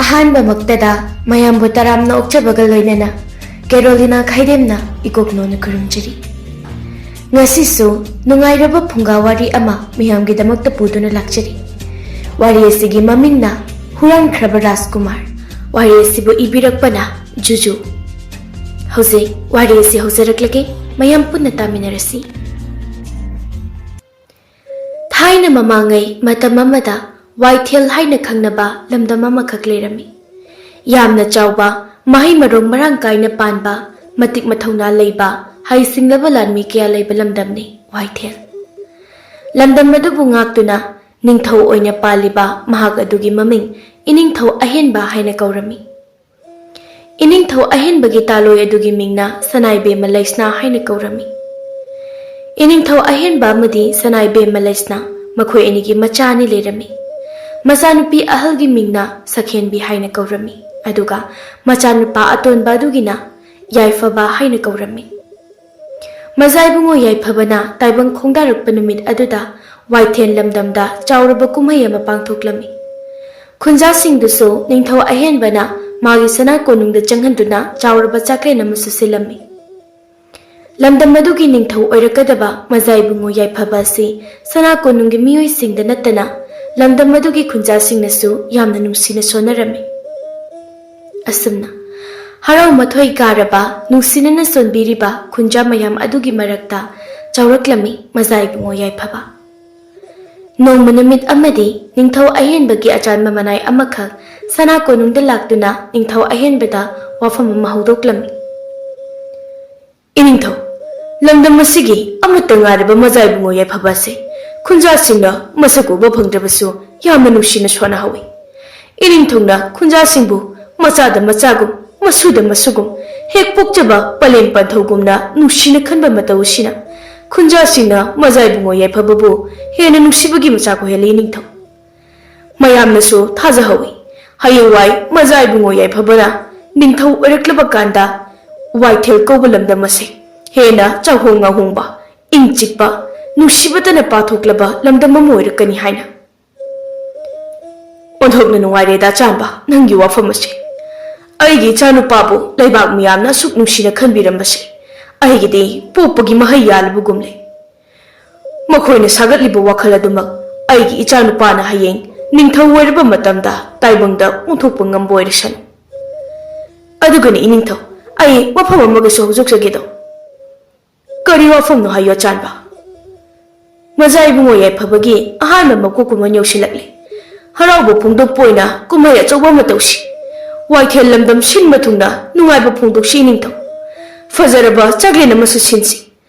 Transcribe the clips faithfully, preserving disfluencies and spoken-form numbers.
ꯑꯍꯥꯟꯕꯃꯛꯇꯗ ꯃꯌꯥꯝꯕꯨ ꯇꯔꯥꯝꯅ ꯑꯣꯛꯆꯕꯒ ꯂꯣꯏꯅꯅ ꯀꯦꯔꯣꯂꯤꯅꯥ ꯈꯥꯏꯗꯦꯝꯅ ꯏꯀꯣꯛꯅꯣꯅ ꯈꯨꯔꯨꯝꯖꯔꯤ꯫ ꯉꯁꯤꯁꯨ ꯅꯨꯡꯉꯥꯏꯔꯕ ꯐꯨꯡꯒꯥ ꯋꯥꯔꯤ ꯑꯃ ꯃꯤꯌꯥꯝꯒꯤꯗꯃꯛꯇ ꯄꯨꯗꯨꯅ ꯂꯥꯛꯆꯔꯤ꯫ ꯋꯥꯔꯤ ꯑꯁꯤꯒꯤ ꯃꯃꯤꯡꯅ ꯍꯨꯔꯥꯟꯈ꯭ꯔꯕ ꯔꯥꯖꯀꯨꯃꯥꯔ꯫ ꯋꯥꯔꯤ ꯑꯁꯤꯕꯨ ꯏꯕꯤꯔꯛꯄꯅ ꯖꯨꯖꯨ꯫ ꯍꯧꯖꯤꯛ ꯋꯥꯔꯤ ꯑꯁꯤ ꯍꯧꯖꯔꯛꯂꯒꯦ, ꯃꯌꯥꯝ ꯄꯨꯟꯅ ꯇꯥꯃꯤꯟꯅꯔꯁꯤ꯫ ꯊꯥꯏꯅ ꯃꯃꯥꯡꯉꯩ ꯃꯇꯝ ꯑꯃꯗ ꯋꯥꯏꯊꯦꯜ ꯍꯥꯏꯅ ꯈꯪꯅꯕ ꯂꯝꯗꯝ ꯑꯃꯈꯛ ꯂꯩꯔꯝꯃꯤ꯫ ꯌꯥꯝꯅ ꯆꯥꯎꯕ, ꯃꯍꯩ ꯃꯔꯣꯡ ꯃꯔꯥꯡ ꯀꯥꯏꯅ ꯄꯥꯟꯕ, ꯃꯇꯤꯛ ꯃꯊꯧꯅꯥ ꯂꯩꯕ, ꯍꯩꯁꯤꯡꯂꯕ ꯂꯥꯟꯃꯤ ꯀꯌꯥ ꯂꯩꯕ ꯂꯝꯗꯝꯅꯤ ꯋꯥꯏꯊꯦꯜ꯫ ꯂꯝꯗꯝ ꯑꯗꯨꯕꯨ ꯉꯥꯛꯇꯨꯅ ꯅꯤꯡꯊꯧ ꯑꯣꯏꯅ ꯄꯥꯜꯂꯤꯕ ꯃꯍꯥꯛ ꯑꯗꯨꯒꯤ ꯃꯃꯤꯡ ꯏꯅꯤꯡꯊꯧ ꯑꯍꯦꯟꯕ ꯍꯥꯏꯅ ꯀꯧꯔꯝꯃꯤ꯫ ꯏꯅꯤꯡꯊꯧ ꯑꯍꯦꯟꯕꯒꯤ ꯇꯥꯂꯣꯏ ꯑꯗꯨꯒꯤ ꯃꯤꯡꯅ ꯁꯅꯥꯏꯕꯦꯝꯃ ꯂꯩꯁꯅꯥ ꯍꯥꯏꯅ ꯀꯧꯔꯝꯃꯤ꯫ ꯏꯅꯤꯡꯊꯧ ꯑꯍꯦꯟꯕ ꯑꯃꯗꯤ ꯁꯅꯥꯏꯕꯦꯝꯃ ꯂꯩꯁꯅꯥ, ꯃꯈꯣꯏ ꯑꯅꯤꯒꯤ ꯃꯆꯥ ꯑꯅꯤ ꯂꯩꯔꯝꯃꯤ꯫ ꯃꯆꯥꯅꯨꯄꯤ ꯑꯍꯜꯒꯤ ꯃꯤꯡꯅ ꯁꯈꯦꯟꯕꯤ ꯍꯥꯏꯅ ꯀꯧꯔꯝꯃꯤ, ꯑꯗꯨꯒ ꯃꯆꯥꯅꯨꯄꯥ ꯑꯇꯣꯟꯕ ꯑꯗꯨꯒꯤꯅ ꯌꯥꯏꯐꯕ ꯍꯥꯏꯅ ꯀꯧꯔꯝꯃꯤ꯫ ꯃꯖꯥ ꯏꯕꯨꯡꯉꯣ ꯌꯥꯏꯐꯕꯅ ꯇꯥꯏꯕꯪ ꯈꯣꯡꯗꯥꯔꯛꯄ ꯅꯨꯃꯤꯠ ꯑꯗꯨꯗ ꯋꯥꯏꯊꯦꯟ ꯂꯝꯗꯝꯗ ꯆꯥꯎꯔꯕ ꯀꯨꯝꯍꯩ ꯑꯃ ꯄꯥꯡꯊꯣꯛꯂꯝꯃꯤ꯫ ꯈꯨꯟꯖꯥꯁꯤꯡꯗꯨꯁꯨ ꯅꯤꯡꯊꯧ ꯑꯍꯦꯟꯕꯅ ꯃꯥꯒꯤ ꯁꯅꯥ ꯀꯣꯅꯨꯡꯗ ꯆꯪꯍꯟꯗꯨꯅ ꯆꯥꯎꯔꯕ ꯆꯥꯛꯂꯦꯟ ꯑꯃꯁꯨ ꯁꯤꯜꯂꯝꯃꯤ꯫ ꯂꯝꯗꯝ ꯑꯗꯨꯒꯤ ꯅꯤꯡꯊꯧ ꯑꯣꯏꯔꯛꯀꯗꯕ ꯃꯖꯥ ꯏꯕꯨꯡꯉꯣ ꯌꯥꯏꯐꯕ ꯑꯁꯤ ꯁꯅꯥ ꯀꯣꯅꯨꯡꯒꯤ ꯃꯤꯑꯣꯏꯁꯤꯡꯗ ꯅꯠꯇꯅ ꯂꯝꯗꯝ ꯑꯗꯨꯒꯤ ꯈꯨꯟꯖꯥꯁꯤꯡꯅꯁꯨ ꯌꯥꯝꯅ ꯅꯨꯡꯁꯤꯅ ꯁꯣꯟꯅꯔꯝꯃꯤ꯫ ꯑꯁꯨꯝꯅ ꯍꯔꯥꯎ ꯃꯊꯣꯏ ꯀꯥꯔꯕ, ꯅꯨꯡꯁꯤꯅꯅ ꯁꯣꯟꯕꯤꯔꯤꯕ ꯈꯨꯟꯖꯥ ꯃꯌꯥꯝ ꯑꯗꯨꯒꯤ ꯃꯔꯛꯇ ꯆꯥꯎꯔꯛꯂꯝꯃꯤ ꯃꯖꯥ ꯏꯕꯨꯡꯉꯣ ꯌꯥꯏꯐꯕ꯫ ꯅꯣꯡꯃ ꯅꯨꯃꯤꯠ ꯑꯃꯗꯤ ꯅꯤꯡꯊꯧ ꯑꯍꯦꯟꯕꯒꯤ ꯑꯆꯥꯟꯕ ꯃꯅꯥꯏ ꯑꯃꯈꯛ ꯁꯅꯥ ꯀꯣꯅꯨꯡꯗ ꯂꯥꯛꯇꯨꯅ ꯅꯤꯡꯊꯧ ꯑꯍꯦꯟꯕꯗ ꯋꯥꯐꯝ ꯑꯃ ꯍꯧꯗꯣꯛꯂꯝꯃꯤ꯫ "ꯏꯅꯤꯡꯊꯧ, ꯂꯝꯗꯝ ꯑꯁꯤꯒꯤ ꯑꯃꯠꯇ ꯉꯥꯏꯔꯕ ꯃꯖꯥ ꯏꯕꯨꯡꯉꯣ ꯌꯥꯏꯐꯕ ꯑꯁꯤ ꯈꯨꯟꯖꯥꯁꯤꯡꯅ ꯃꯁꯛ ꯎꯕ ꯐꯪꯗ꯭ꯔꯕꯁꯨ ꯌꯥꯝꯅ ꯅꯨꯡꯁꯤꯅ ꯁꯣꯟꯅꯍꯧꯏ꯫ ꯏꯅꯤꯡꯊꯧꯅ ꯈꯨꯟꯖꯥꯁꯤꯡꯕꯨ ꯃꯆꯥꯗ ꯃꯆꯥꯒꯨꯝ, ꯃꯁꯨꯗ ꯃꯁꯨꯒꯨꯝ, ꯍꯦꯛ ꯄꯣꯛꯆꯕ ꯄꯂꯦꯝ ꯄꯟꯊꯧꯒꯨꯝꯅ ꯅꯨꯡꯁꯤꯅ ꯈꯟꯕ ꯃꯇꯧ ꯑꯁꯤꯅ ꯈꯨꯟꯖꯥꯁꯤꯡꯅ ꯃꯖꯥ ꯏꯕꯨꯡꯉꯣ ꯌꯥꯏꯐꯕꯕꯨ ꯍꯦꯟꯅ ꯅꯨꯡꯁꯤꯕꯒꯤ ꯃꯆꯥꯛ ꯑꯣꯏꯍꯜꯂꯤ ꯏꯅꯤꯡꯊꯧ꯫ ꯃꯌꯥꯝꯅꯁꯨ ꯊꯥꯖꯍꯧꯏ, ꯍꯌꯦꯡꯋꯥꯏ ꯃꯖꯥ ꯏꯕꯨꯡꯉꯣ ꯌꯥꯏꯐꯕꯅ ꯅꯤꯡꯊꯧ ꯑꯣꯏꯔꯛꯂꯕ ꯀꯥꯟꯗ ꯋꯥꯏꯊꯦꯜ ꯀꯧꯕ ꯂꯝꯗꯝ ꯑꯁꯦ ꯍꯦꯟꯅ ꯆꯥꯎꯍꯣꯡ ꯉꯥꯍꯣꯡꯕ, ꯏꯪ ꯆꯤꯛꯄ, ꯅꯨꯡꯁꯤꯕꯇꯅ ꯄꯥꯊꯣꯛꯂꯕ ꯂꯝꯗꯝ ꯑꯃ ꯑꯣꯏꯔꯛꯀꯅꯤ" ꯍꯥꯏꯅ꯫ ꯑꯣꯟꯊꯣꯛꯅ ꯅꯨꯡꯉꯥꯏꯔꯦꯗ, ꯆꯥꯟꯕ, ꯅꯪꯒꯤ ꯋꯥꯐꯝ ꯑꯁꯦ꯫ ꯑꯩꯒꯤ ꯏꯆꯥꯅꯨꯄꯥꯕꯨ ꯂꯩꯕꯥꯛ ꯃꯤꯌꯥꯝꯅ ꯑꯁꯨꯛ ꯅꯨꯡꯁꯤꯅ ꯈꯟꯕꯤꯔꯝꯕꯁꯦ ꯑꯩꯒꯤꯗꯤ ꯄꯣꯛꯄꯒꯤ ꯃꯍꯩ ꯌꯥꯜꯂꯕꯒꯨꯝꯂꯦ꯫ ꯃꯈꯣꯏꯅ ꯁꯥꯒꯠꯂꯤꯕ ꯋꯥꯈꯜ ꯑꯗꯨꯃꯛ ꯑꯩꯒꯤ ꯏꯆꯥꯅꯨꯄꯥꯅ ꯍꯌꯦꯡ ꯅꯤꯡꯊꯧ ꯑꯣꯏꯔꯕ ꯃꯇꯝꯗ ꯇꯥꯏꯕꯪꯗ ꯑꯣꯟꯊꯣꯛꯄ ꯉꯝꯕ ꯑꯣꯏꯔꯁꯅꯨ꯫ ꯑꯗꯨꯒꯅꯤ ꯏꯅꯤꯡꯊꯧ, ꯑꯩ ꯋꯥꯐꯝ ꯑꯃꯒꯁꯨ ꯍꯧꯗꯣꯛꯆꯒꯦꯗꯣ꯫ ꯀꯔꯤ ꯋꯥꯐꯝꯅꯣ ꯍꯥꯏꯌꯣ, ꯆꯥꯟꯕ? ꯃꯖꯥ ꯏꯕꯨꯡꯉꯣ ꯌꯥꯏꯐꯕꯒꯤ ꯑꯍꯥꯟꯕ ꯃꯀꯣꯛ ꯀꯨꯝꯑꯣꯟ ꯌꯧꯁꯤꯜꯂꯛꯂꯦ꯫ ꯍꯔꯥꯎꯕ ꯐꯣꯡꯗꯣꯛꯄ ꯑꯣꯏꯅ ꯀꯨꯝꯍꯩ ꯑꯆꯧꯕ ꯑꯃ ꯇꯧꯁꯤ꯫ ꯋꯥꯏꯊꯦꯜ ꯂꯝꯗꯝ ꯁꯤꯟꯕ ꯊꯨꯡꯅ ꯅꯨꯡꯉꯥꯏꯕ ꯐꯣꯡꯗꯣꯛꯁꯤ ꯏꯅꯤꯡꯊꯧ꯫ ꯐꯖꯔꯕ ꯆꯥꯛꯂꯦꯟ ꯑꯃꯁꯨ ꯁꯤꯟꯁꯤ꯫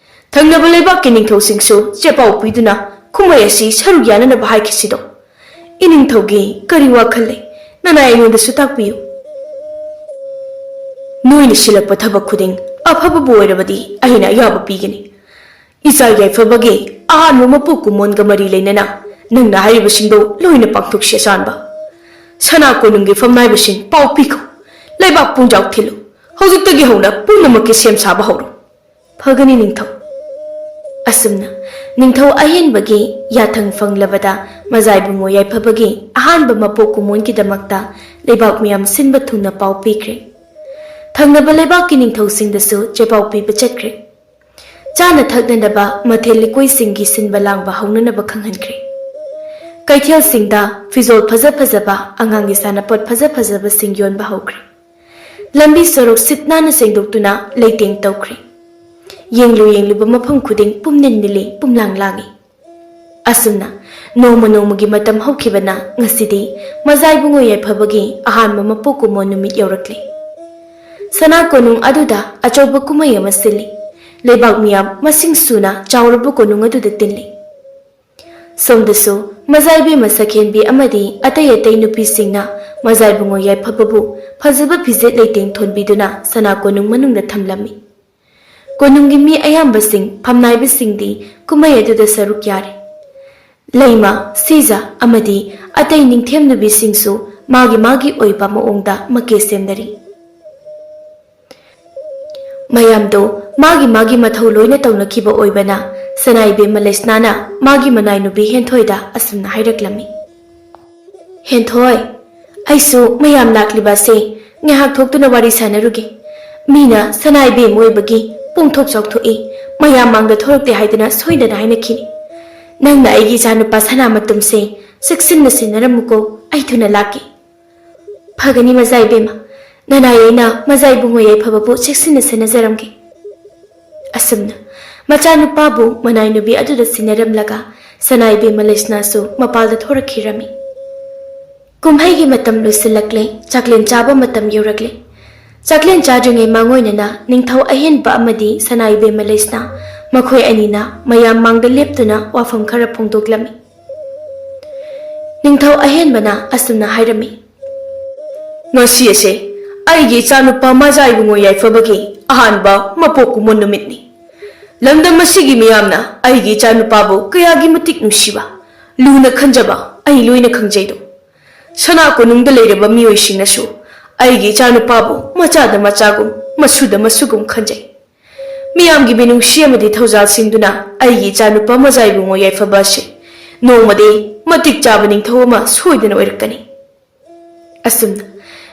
ꯊꯪꯅꯕ ꯂꯩꯕꯥꯛꯀꯤ ꯅꯤꯡꯊꯧꯁꯤꯡꯁꯨ ꯆꯦꯄꯥꯎ ꯄꯤꯗꯨꯅ ꯀꯨꯝꯍꯩ ꯑꯁꯤ ꯁꯔꯨꯛ ꯌꯥꯅꯅꯕ ꯍꯥꯏꯈꯤꯁꯤꯗꯣ꯫ ꯏꯅꯤꯡꯊꯧꯒꯤ ꯀꯔꯤ ꯋꯥꯈꯜ ꯂꯩ? ꯅꯅꯥꯏ ꯑꯩꯉꯣꯟꯗꯁꯨ ꯇꯥꯛꯄꯤꯌꯨ꯫ ꯅꯣꯏꯅ ꯁꯤꯜꯂꯛꯄ ꯊꯕꯛ ꯈꯨꯗꯤꯡ ꯑꯐꯕꯕꯨ ꯑꯣꯏꯔꯕꯗꯤ ꯑꯩꯅ ꯑꯌꯥꯕ ꯄꯤꯒꯅꯤ꯫ ꯏꯆꯥ ꯌꯥꯏꯐꯕꯒꯤ ꯑꯍꯥꯟꯕ ꯃꯄꯣꯛ ꯀꯨꯝꯑꯣꯟꯒ ꯃꯔꯤ ꯂꯩꯅꯅ ꯅꯪꯅ ꯍꯥꯏꯔꯤꯕꯁꯤꯡꯗꯣ ꯂꯣꯏꯅ ꯄꯥꯡꯊꯣꯛꯁꯤ, ꯑꯆꯥꯟꯕ꯫ ꯁꯅꯥ ꯀꯣꯅꯨꯡꯒꯤ ꯐꯝꯅꯥꯏꯕꯁꯤꯡ ꯄꯥꯎ ꯄꯤꯈꯣ꯫ ꯂꯩꯕꯥꯛ ꯄꯨꯡꯖꯥꯎ ꯊꯤꯜꯂꯨ꯫ ꯍꯧꯖꯤꯛꯇꯒꯤ ꯍꯧꯅ ꯄꯨꯝꯅꯃꯛꯀꯤ ꯁꯦꯝ ꯁꯥꯕ ꯍꯧꯔꯣ꯫ ꯐꯒꯅꯤ ꯅꯤꯡꯊꯧ꯫ ꯑꯁꯨꯝꯅ ꯅꯤꯡꯊꯧ ꯑꯍꯦꯟꯕꯒꯤ ꯌꯥꯊꯪ ꯐꯪꯂꯕꯗ ꯃꯖꯥ ꯏꯕꯨꯡꯉꯣ ꯌꯥꯏꯐꯕꯒꯤ ꯑꯍꯥꯟꯕ ꯃꯄꯣꯛ ꯀꯨꯝꯑꯣꯟꯒꯤꯗꯃꯛꯇ ꯂꯩꯕꯥꯛ ꯃꯤꯌꯥꯝ ꯁꯤꯟꯕ ꯊꯨꯡꯅ ꯄꯥꯎ ꯄꯤꯈ꯭ꯔꯦ꯫ ꯊꯪꯅꯕ ꯂꯩꯕꯥꯛꯀꯤ ꯅꯤꯡꯊꯧꯁꯤꯡꯗꯁꯨ ꯆꯦꯄꯥꯎ ꯄꯤꯕ ꯆꯠꯈ꯭ꯔꯦ꯫ ꯆꯥꯅ ꯊꯛꯅꯅꯕ ꯃꯊꯦꯜ ꯂꯨꯀꯣꯏꯁꯤꯡꯒꯤ ꯁꯤꯟꯕ ꯂꯥꯡꯕ ꯍꯧꯅꯅꯕ ꯈꯪꯍꯟꯈ꯭ꯔꯦ꯫ ꯀꯩꯊꯦꯜꯁꯤꯡꯗ ꯐꯤꯖꯣꯜ ꯐꯖ ꯐꯖꯕ, ꯑꯉꯥꯡꯒꯤ ꯁꯥꯟꯅꯄꯣꯠ ꯐꯖ ꯐꯖꯕꯁꯤꯡ ꯌꯣꯟꯕ ꯍꯧꯈ꯭ꯔꯦ꯫ ꯂꯝꯕꯤ ꯁꯣꯔꯣꯛ ꯁꯤꯠ ꯅꯥꯟꯅ ꯁꯦꯡꯗꯣꯛꯇꯨꯅ ꯂꯩꯇꯦꯡ ꯇꯧꯈ꯭ꯔꯦ꯫ ꯌꯦꯡꯂꯨ ꯌꯦꯡꯂꯨꯕ ꯃꯐꯝ ꯈꯨꯗꯤꯡ ꯄꯨꯝꯅꯤꯟ ꯅꯤꯜꯂꯤ, ꯄꯨꯝꯂꯥꯡ ꯂꯥꯡꯏ꯫ ꯑꯁꯨꯝꯅ ꯅꯣꯡꯃ ꯅꯣꯡꯃꯒꯤ ꯃꯇꯝ ꯍꯧꯈꯤꯕꯅ ꯉꯁꯤꯗꯤ ꯃꯖꯥ ꯏꯕꯨꯡꯉꯣ ꯌꯥꯏꯐꯕꯒꯤ ꯑꯍꯥꯟꯕ ꯃꯄꯣꯛ ꯀꯨꯝꯑꯣꯟ ꯅꯨꯃꯤꯠ ꯌꯧꯔꯛꯂꯦ꯫ ꯁꯅꯥ ꯀꯣꯅꯨꯡ ꯑꯗꯨꯗ ꯑꯆꯧꯕ ꯀꯨꯝꯍꯩ ꯑꯃ ꯁꯤꯜꯂꯤ꯫ ꯂꯩꯕꯥꯛ ꯃꯤꯌꯥꯝ ꯃꯁꯤꯡ ꯁꯨꯅ ꯆꯥꯎꯔꯕ ꯀꯣꯅꯨꯡ ꯑꯗꯨꯗ ꯇꯤꯜꯂꯤ꯫ ꯁꯣꯝꯗꯁꯨ ꯃꯖꯥ ꯏꯕꯦꯝꯃ ꯁꯛꯍꯦꯟꯕꯤ ꯑꯃꯗꯤ ꯑꯇꯩ ꯑꯇꯩ ꯅꯨꯄꯤꯁꯤꯡꯅ ꯃꯖꯥ ꯏꯕꯨꯡꯉꯣ ꯌꯥꯏꯐꯕꯕꯨ ꯐꯖꯕ ꯐꯤꯖꯦꯠ ꯂꯩꯇꯦꯡ ꯊꯣꯟꯕꯤꯗꯨꯅ ꯁꯅꯥ ꯀꯣꯅꯨꯡ ꯃꯅꯨꯡꯗ ꯊꯝꯂꯝꯃꯤ꯫ ꯀꯣꯅꯨꯡꯒꯤ ꯃꯤ ꯑꯌꯥꯝꯕꯁꯤꯡ, ꯐꯝꯅꯥꯏꯕꯁꯤꯡꯗꯤ ꯀꯨꯝꯍꯩ ꯑꯗꯨꯗ ꯁꯔꯨꯛ ꯌꯥꯔꯤ꯫ ꯂꯩꯃ, ꯁꯤꯖ ꯑꯃꯗꯤ ꯑꯇꯩ ꯅꯤꯡꯊꯦꯝ ꯅꯨꯄꯤꯁꯤꯡꯁꯨ ꯃꯥꯒꯤ ꯃꯥꯒꯤ ꯑꯣꯏꯕ ꯃꯑꯣꯡꯗ ꯃꯀꯦ ꯁꯦꯝꯅꯔꯤ꯫ ꯃꯌꯥꯝꯗꯣ ꯃꯥꯒꯤ ꯃꯥꯒꯤ ꯃꯊꯧ ꯂꯣꯏꯅ ꯇꯧꯅꯈꯤꯕ ꯑꯣꯏꯕꯅ ꯁꯅꯥ ꯏꯕꯦꯝꯃ ꯂꯩꯁꯅꯥꯅ ꯃꯥꯒꯤ ꯃꯅꯥꯏ ꯅꯨꯄꯤ ꯍꯦꯟꯊꯣꯏꯗ ꯑꯁꯨꯝꯅ ꯍꯥꯏꯔꯛꯂꯝꯃꯤ꯫ ꯍꯦꯟꯊꯣꯏ, ꯑꯩꯁꯨ ꯃꯌꯥꯝ ꯂꯥꯛꯂꯤꯕ ꯑꯁꯦ ꯉꯥꯏꯍꯥꯛ ꯊꯣꯛꯇꯨꯅ ꯋꯥꯔꯤ ꯁꯥꯟꯅꯔꯨꯒꯦ꯫ ꯃꯤꯅ ꯁꯅꯥ ꯏꯕꯦꯝ ꯑꯣꯏꯕꯒꯤ ꯄꯣꯡꯊꯣꯛ ꯆꯥꯎꯊꯣꯛꯏ, ꯃꯌꯥꯝ ꯃꯥꯡꯗ ꯊꯣꯔꯛꯇꯦ ꯍꯥꯏꯗꯨꯅ ꯁꯣꯏꯗꯅ ꯍꯥꯏꯅꯈꯤꯅꯤ꯫ ꯅꯪꯅ ꯑꯩꯒꯤ ꯏꯆꯥꯅꯨꯄꯥ ꯁꯅꯥ ꯃꯇꯨꯝꯁꯦ ꯆꯦꯛꯁꯤꯟꯅ ꯁꯦꯟꯅꯔꯝꯃꯨꯀꯣ, ꯑꯩ ꯊꯨꯅ ꯂꯥꯛꯀꯦ꯫ ꯐꯒꯅꯤ ꯃꯖꯥ ꯏꯕꯦꯝꯃ, ꯅꯅꯥꯏ ꯑꯩꯅ ꯃꯖꯥ ꯏꯕꯨꯡꯉꯣ ꯌꯥꯏꯐꯕꯕꯨ ꯆꯦꯛꯁꯤꯟꯅ ꯁꯦꯟꯅꯖꯔꯝꯒꯦ꯫ ꯑꯁꯨꯝꯅ ꯃꯆꯥꯅꯨꯄꯥꯕꯨ ꯃꯅꯥꯏ ꯅꯨꯄꯤ ꯑꯗꯨꯗ ꯁꯤꯟꯅꯔꯝꯂꯒ ꯁꯅꯥ ꯏꯕꯦꯝꯃ ꯂꯩꯁꯅꯥꯁꯨ ꯃꯄꯥꯜꯗ ꯊꯣꯔꯛꯈꯤꯔꯝꯃꯤ꯫ ꯀꯨꯝꯍꯩꯒꯤ ꯃꯇꯝ ꯂꯣꯏꯁꯤꯜꯂꯛꯂꯦ, ꯆꯥꯛꯂꯦꯟ ꯆꯥꯕ ꯃꯇꯝ ꯌꯧꯔꯛꯂꯦ꯫ ꯆꯥꯛꯂꯦꯟ ꯆꯥꯗ꯭ꯔꯤꯉꯩ ꯃꯥꯡꯑꯣꯏꯅꯅ ꯅꯤꯡꯊꯧ ꯑꯍꯦꯟꯕ ꯑꯃꯗꯤ ꯁꯅꯥ ꯏꯕꯦꯝꯃ ꯂꯩꯁꯅꯥ ꯃꯈꯣꯏ ꯑꯅꯤꯅ ꯃꯌꯥꯝ ꯃꯥꯡꯗ ꯂꯦꯞꯇꯨꯅ ꯋꯥꯐꯝ ꯈꯔ ꯐꯣꯡꯗꯣꯛꯂꯝꯃꯤ꯫ ꯅꯤꯡꯊꯧ ꯑꯍꯦꯟꯕꯅ ꯑꯁꯨꯝꯅ ꯍꯥꯏꯔꯝꯃꯤ, ꯉꯁꯤ ꯑꯁꯦ ꯑꯩꯒꯤ ꯏꯆꯥꯅꯨꯄꯥ ꯃꯖꯥ ꯏꯕꯨꯡꯉꯣ ꯌꯥꯏꯐꯕꯒꯤ ꯑꯍꯥꯟꯕ ꯃꯄꯣꯛ ꯀꯨꯝꯑꯣꯟ ꯅꯨꯃꯤꯠꯅꯤ꯫ ꯂꯝꯗꯝ ꯑꯁꯤꯒꯤ ꯃꯤꯌꯥꯝꯅ ꯑꯩꯒꯤ ꯏꯆꯥꯅꯨꯄꯥꯕꯨ ꯀꯌꯥꯒꯤ ꯃꯇꯤꯛ ꯅꯨꯡꯁꯤꯕ, ꯂꯨꯅ ꯈꯟꯖꯕ ꯑꯩ ꯂꯣꯏꯅ ꯈꯪꯖꯩꯗꯣ꯫ ꯁꯅꯥ ꯀꯣꯅꯨꯡꯗ ꯂꯩꯔꯕ ꯃꯤꯑꯣꯏꯁꯤꯡꯅꯁꯨ ꯑꯩꯒꯤ ꯏꯆꯥꯅꯨꯄꯥꯕꯨ ꯃꯆꯥꯗ ꯃꯆꯥꯒꯨꯝ, ꯃꯁꯨꯗ ꯃꯁꯨꯒꯨꯝ ꯈꯟꯖꯩ꯫ ꯃꯤꯌꯥꯝꯒꯤ ꯃꯤꯅꯨꯡꯁꯤ ꯑꯃꯗꯤ ꯊꯧꯖꯥꯜ ꯁꯤꯡꯗꯨꯅ ꯑꯩꯒꯤ ꯏꯆꯥꯅꯨꯄꯥ ꯃꯖꯥ ꯏꯕꯨꯡꯉꯣ ꯌꯥꯏꯐꯕ ꯑꯁꯤ ꯅꯣꯡꯃꯗꯤ ꯃꯇꯤꯛ ꯆꯥꯕ ꯅꯤꯡꯊꯧ ꯑꯃ ꯁꯣꯏꯗꯅ ꯑꯣꯏꯔꯛꯀꯅꯤ꯫ ꯑꯁꯨꯝꯅ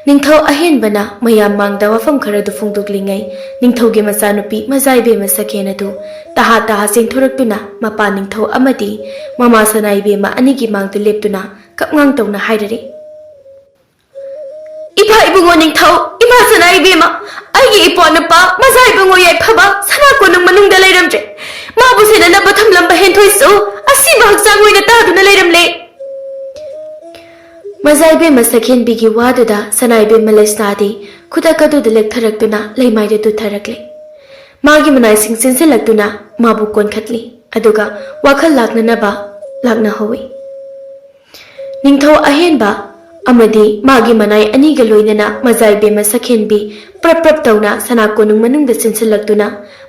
ꯅꯤꯡꯊꯧ ꯑꯍꯦꯟꯕꯅ ꯃꯌꯥꯝ ꯃꯥꯡꯗ ꯋꯥꯐꯝ ꯈꯔꯗꯨ ꯐꯣꯡꯗꯣꯛꯂꯤꯉꯩ, ꯅꯤꯡꯊꯧꯒꯤ ꯃꯆꯥꯅꯨꯄꯤ ꯃꯖꯥ ꯏꯕꯦꯝꯃ ꯁꯈꯦꯟ ꯑꯗꯨ ꯇꯍꯥ ꯇꯍꯥ ꯆꯦꯟꯊꯣꯔꯛꯇꯨꯅ ꯃꯄꯥ ꯅꯤꯡꯊꯧ ꯑꯃꯗꯤ ꯃꯃꯥ ꯁꯅꯥ ꯏꯕꯦꯝꯃ ꯑꯅꯤꯒꯤ ꯃꯥꯡꯗ ꯂꯦꯞꯇꯨꯅ ꯀꯞꯉꯥꯡ ꯇꯧꯅ ꯍꯥꯏꯔꯔꯦ, ꯏꯄꯥ ꯏꯕꯨꯡꯉꯣ ꯅꯤꯡꯊꯧ, ꯏꯃꯥ ꯁꯅꯥ ꯏꯕꯦꯝꯃ, ꯑꯩꯒꯤ ꯏꯄ꯭ꯋꯥ ꯅꯨꯄꯥ ꯃꯖꯥ ꯏꯕꯨꯡꯉꯣ ꯌꯥꯏꯐꯕ ꯁꯅꯥ ꯀꯣꯅꯨꯡ ꯃꯅꯨꯡꯗ ꯂꯩꯔꯝꯗ꯭ꯔꯦ꯫ ꯃꯥꯕꯨ ꯁꯦꯟꯅꯅꯕ ꯊꯝꯂꯝꯕ ꯍꯦꯟꯊꯣꯏꯁꯨ ꯑꯁꯤꯕ ꯍꯛꯆꯥꯡ ꯑꯣꯏꯅ ꯇꯥꯗꯨꯅ ꯂꯩꯔꯝꯂꯦ꯫ ꯃꯖꯥ ꯏꯕꯦꯝꯃ ꯁꯈꯦꯟꯕꯤꯒꯤ ꯋꯥꯗꯨꯗ ꯁꯅꯥ ꯏꯕꯦꯝꯃ ꯂꯩꯁꯅꯥꯗꯤ ꯈꯨꯗꯛ ꯑꯗꯨꯗ ꯂꯦꯛꯊꯔꯛꯇꯨꯅ ꯂꯩꯃꯥꯏꯗ ꯇꯨꯊꯔꯛꯂꯦ꯫ ꯃꯥꯒꯤ ꯃꯅꯥꯏꯁꯤꯡ ꯆꯦꯟꯁꯤꯜꯂꯛꯇꯨꯅ ꯃꯥꯕꯨ ꯀꯣꯟꯈꯠꯂꯤ, ꯑꯗꯨꯒ ꯋꯥꯈꯜ ꯂꯥꯛꯅꯅꯕ ꯂꯥꯛꯅꯍꯧꯏ꯫ ꯅꯤꯡꯊꯧ ꯑꯍꯦꯟꯕ ꯑꯃꯗꯤ ꯃꯥꯒꯤ ꯃꯅꯥꯏ ꯑꯅꯤꯒ ꯂꯣꯏꯅꯅ ꯃꯖꯥ ꯏꯕꯦꯝꯃ ꯁꯈꯦꯟꯕꯤ ꯄ꯭ꯔꯞ ꯄ꯭ꯔꯞ ꯇꯧꯅ ꯁꯅꯥ ꯀꯣꯅꯨꯡ ꯃꯅꯨꯡꯗ ꯆꯦꯟꯁꯤꯜꯂꯛꯇꯨꯅ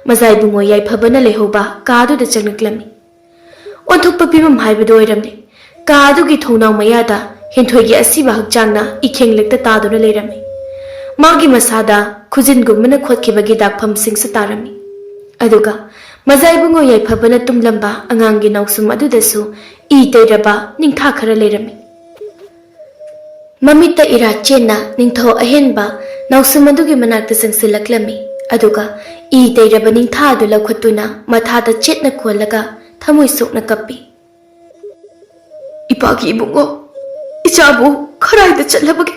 ꯃꯖꯥ ꯏꯕꯨꯡꯉꯣ ꯌꯥꯏꯐꯕꯅ ꯂꯩꯍꯧꯕ ꯀꯥꯗꯨꯗ ꯆꯪꯂꯛꯂꯝꯃꯤ꯫ ꯑꯣꯟꯊꯣꯛꯄ ꯐꯤꯕꯝ ꯍꯥꯏꯕꯗꯨ ꯑꯣꯏꯔꯝꯂꯦ꯫ ꯀꯥ ꯑꯗꯨꯒꯤ ꯊꯣꯡꯅꯥꯎ ꯃꯌꯥꯗ ꯍꯦꯟꯊꯣꯏꯒꯤ ꯑꯁꯤꯕ ꯍꯛꯆꯥꯡꯅ ꯏꯈꯦꯡ ꯂꯦꯛꯇ ꯇꯥꯗꯨꯅ ꯂꯩꯔꯝꯃꯤ꯫ ꯃꯥꯒꯤ ꯃꯁꯥꯗ ꯈꯨꯖꯤꯟꯒꯨꯝꯕꯅ ꯈꯣꯠꯈꯤꯕꯒꯤ ꯗꯥꯛꯐꯝꯁꯤꯡꯁꯨ ꯇꯥꯔꯝꯃꯤ꯫ ꯑꯗꯨꯒ ꯃꯖꯥ ꯏꯕꯨꯡꯉꯣ ꯌꯥꯏꯐꯕꯅ ꯇꯨꯝꯂꯝꯕ ꯑꯉꯥꯡꯒꯤ ꯅꯥꯎꯁꯨꯝ ꯑꯗꯨꯗꯁꯨ ꯏ ꯇꯩꯔꯕ ꯅꯤꯡꯊꯥ ꯈꯔ ꯂꯩꯔꯝꯃꯤ꯫ ꯃꯃꯤꯠꯇ ꯏꯔꯥ ꯆꯦꯟꯅ ꯅꯤꯡꯊꯧ ꯑꯍꯦꯟꯕ ꯅꯥꯎꯁꯨꯝ ꯑꯗꯨꯒꯤ ꯃꯅꯥꯛꯇ ꯆꯪꯁꯤꯜꯂꯛꯂꯝꯃꯤ꯫ ꯑꯗꯨꯒ ꯏ ꯇꯩꯔꯕ ꯅꯤꯡꯊꯥ ꯑꯗꯨ ꯂꯧꯈꯠꯇꯨꯅ ꯃꯊꯥꯗ ꯆꯦꯠꯅ ꯀꯣꯜꯂꯒ ꯊꯃꯣꯏ ꯁꯣꯛꯅ ꯀꯞꯄꯤ꯫ "ꯏꯄꯥꯒꯤ ꯏꯕꯨꯡꯉꯣ, ꯏꯆꯥꯕꯨ ꯈꯔꯥꯏꯗ ꯆꯠꯂꯕꯒꯦ?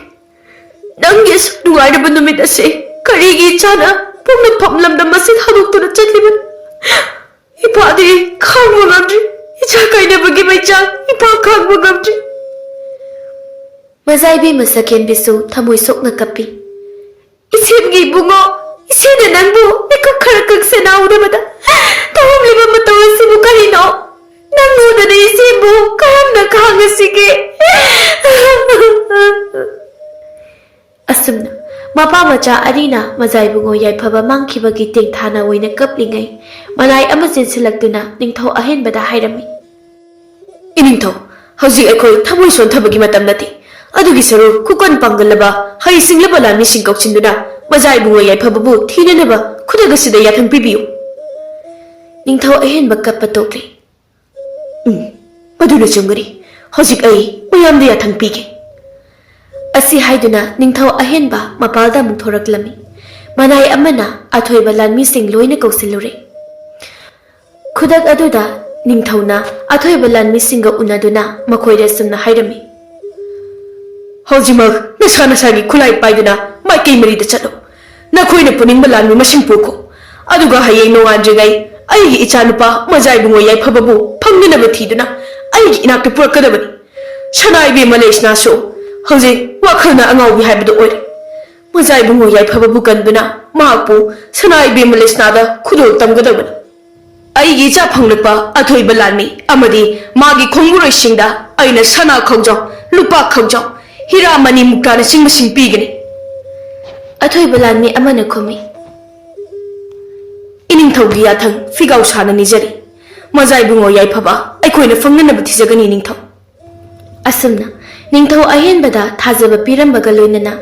ꯅꯪꯒꯤ ꯑꯁꯨꯛ ꯅꯨꯡꯉꯥꯏꯔꯕ ꯅꯨꯃꯤꯠ ꯑꯁꯤ ꯀꯔꯤꯒꯤ ꯏꯆꯥꯅ ꯄꯣꯛꯅꯐꯝ ꯂꯝꯗꯝ ꯑꯁꯤ ꯊꯥꯗꯣꯛꯇꯨꯅ ꯆꯠꯂꯤꯕꯅꯣ? ꯏꯄꯥꯗꯤ ꯈꯥꯡꯕ ꯉꯝꯗ꯭ꯔꯤ꯫ ꯏꯆꯥ ꯀꯥꯏꯅꯕꯒꯤ ꯃꯩꯆꯥꯛ ꯏꯄꯥ ꯈꯥꯡꯕ ꯉꯝꯗ꯭ꯔꯤ꯫" ꯃꯖꯥꯏꯕꯤ ꯃꯁꯛ ꯍꯦꯟꯕꯤꯁꯨ ꯊꯃꯣꯏ ꯁꯣꯛꯅ ꯀꯞꯄꯤ꯫ "ꯏꯆꯦꯝꯒꯤ ꯏꯕꯨꯡꯉꯣ, ꯏꯆꯦꯅ ꯅꯪꯕꯨ ꯃꯤꯀꯨꯞ ꯈꯔ ꯀꯛꯁꯦꯅ ꯎꯗꯕꯗ ꯇꯧꯔꯝꯂꯤꯕ ꯃꯇꯧ ꯑꯁꯤꯕꯨ ꯀꯔꯤꯅꯣ? ꯅꯪ ꯎꯗꯅ ꯏꯆꯦꯕꯨ ꯀꯔꯝꯅ ꯈꯥꯡꯉꯁꯤꯒꯦ?" ꯑꯁꯨꯝꯅ ꯃꯄꯥ ꯃꯆꯥ ꯑꯅꯤꯅ ꯃꯖꯥꯏꯕꯨꯡꯉꯣ ꯌꯥꯏꯐꯕ ꯃꯥꯡꯈꯤꯕꯒꯤ ꯇꯦꯡꯊꯥꯅ ꯑꯣꯏꯅ ꯀꯞꯂꯤꯉꯩ, ꯃꯅꯥꯏ ꯑꯃ ꯆꯦꯟꯁꯤꯜꯂꯛꯇꯨꯅ ꯅꯤꯡꯊꯧ ꯑꯍꯦꯟꯕꯗ ꯍꯥꯏꯔꯝꯃꯤ꯫ "ꯏꯅꯤꯡꯊꯧ, ꯍꯧꯖꯤꯛ ꯑꯩꯈꯣꯏ ꯊꯃꯣꯏ ꯁꯣꯟꯊꯕꯒꯤ ꯃꯇꯝ ꯅꯠꯇꯦ꯫ ꯑꯗꯨꯒꯤ ꯁꯔꯨꯛ ꯈꯨꯀꯟ ꯄꯥꯡꯒꯜꯂꯕ, ꯍꯩ ꯁꯤꯡꯂꯕ ꯂꯥꯟꯃꯤꯁꯤꯡ ꯀꯧꯁꯤꯟꯗꯨꯅ ꯃꯖꯥꯏꯕꯨꯡꯉꯣ ꯌꯥꯏꯐꯕꯕꯨ ꯊꯤꯅꯅꯕ ꯈꯨꯗꯛ ꯑꯁꯤꯗ ꯌꯥꯊꯪ ꯄꯤꯕꯤꯌꯨ꯫" ꯅꯤꯡꯊꯧ ꯑꯍꯦꯟꯕ ꯀꯞꯄ ꯇꯣꯛꯂꯦ꯫ "ꯎꯝ, ꯃꯗꯨꯅ ꯆꯨꯝꯒꯅꯤ꯫ ꯍꯧꯖꯤꯛ ꯑꯩ ꯃꯌꯥꯝꯗ ꯌꯥꯊꯪ ꯄꯤꯒꯦ꯫" ꯑꯁꯤ ꯍꯥꯏꯗꯨꯅ ꯅꯤꯡꯊꯧ ꯑꯍꯦꯟꯕ ꯃꯄꯥꯜꯗ ꯑꯃꯨꯛ ꯊꯣꯔꯛꯂꯝꯃꯤ꯫ ꯃꯅꯥꯏ ꯑꯃꯅ ꯑꯊꯣꯏꯕ ꯂꯥꯟꯃꯤꯁꯤꯡ ꯂꯣꯏꯅ ꯀꯧꯁꯤꯜꯂꯨꯔꯦ꯫ ꯈꯨꯗꯛ ꯑꯗꯨꯗ ꯅꯤꯡꯊꯧꯅ ꯑꯊꯣꯏꯕ ꯂꯥꯟꯃꯤꯁꯤꯡꯒ ꯎꯅꯗꯨꯅ ꯃꯈꯣꯏꯗ ꯑꯁꯨꯝꯅ ꯍꯥꯏꯔꯝꯃꯤ, "ꯍꯧꯖꯤꯛꯃꯛ ꯅꯁꯥ ꯅꯁꯥꯒꯤ ꯈꯨꯠꯂꯥꯏ ꯄꯥꯏꯗꯨꯅ ꯃꯥꯏꯀꯩ ꯃꯔꯤꯗ ꯆꯠꯂꯨ꯫ ꯅꯈꯣꯏꯅ ꯄꯨꯅꯤꯡꯕ ꯂꯥꯟꯃꯤ ꯃꯁꯤꯡ ꯄꯨꯈꯣ꯫ ꯑꯗꯨꯒ ꯍꯌꯦꯡ ꯅꯣꯡꯉꯥꯟꯗ꯭ꯔꯤꯉꯩ ꯑꯩꯒꯤ ꯏꯆꯥꯅꯨꯄꯥ ꯃꯖꯥꯏꯕꯨꯡꯉꯣ ꯌꯥꯏꯐꯕꯕꯨ ꯐꯪꯅꯅꯕ ꯊꯤꯗꯨꯅ ꯑꯩꯒꯤ ꯏꯅꯥꯛꯇ ꯄꯨꯔꯛꯀꯗꯕꯅꯤ꯫ ꯁꯅꯥ ꯏꯕꯦꯝꯃ ꯂꯩꯁꯅꯥꯁꯨ ꯍꯧꯖꯤꯛ ꯋꯥꯈꯜꯅ ꯑꯉꯥꯎꯕꯤ ꯍꯥꯏꯕꯗꯨ ꯑꯣꯏꯔꯦ꯫ ꯃꯖꯥꯏꯕꯨꯡꯉꯣ ꯌꯥꯏꯐꯕꯕꯨ ꯀꯟꯗꯨꯅ ꯃꯍꯥꯛꯄꯨ ꯁꯅꯥ ꯏꯕꯦꯝꯃ ꯂꯩꯁꯅꯥꯗ ꯈꯨꯗꯣꯜ ꯇꯝꯒꯗꯕꯅꯤ꯫ ꯑꯩꯒꯤ ꯏꯆꯥ ꯐꯪꯂꯛꯄ ꯑꯊꯣꯏꯕ ꯂꯥꯟꯃꯤ ꯑꯃꯗꯤ ꯃꯥꯒꯤ ꯈꯣꯡꯕꯨꯔꯣꯏꯁꯤꯡꯗ ꯑꯩꯅ ꯁꯅꯥ ꯈꯧꯖꯥꯎ, ꯂꯨꯄꯥ ꯈꯧꯖꯥꯎ, ꯍꯤꯔꯥ ꯃꯅꯤ ꯃꯨꯛꯇꯥꯅꯆꯤꯡꯕꯁꯤꯡ ꯄꯤꯒꯅꯤ꯫" ꯑꯊꯣꯏꯕ ꯂꯥꯟꯃꯤ ꯑꯃꯅ ꯈꯨꯝꯃꯤ, "ꯏꯅꯤꯡꯊꯧꯒꯤ ꯌꯥꯊꯪ ꯐꯤꯒꯥꯎ ꯁꯥꯅ ꯅꯤꯖꯔꯤ꯫ ꯃꯖꯥꯏꯕꯨꯡꯉꯣ ꯌꯥꯏꯐꯕ ꯑꯩꯈꯣꯏꯅ ꯐꯪꯅꯅꯕ ꯊꯤꯖꯒꯅꯤ ꯅꯤꯡꯊꯧ꯫" ꯑꯁꯨꯝꯅ ꯅꯤꯡꯊꯧ ꯑꯍꯦꯟꯕꯗ ꯊꯥꯖꯕ ꯄꯤꯔꯝꯕꯒ ꯂꯣꯏꯅꯅ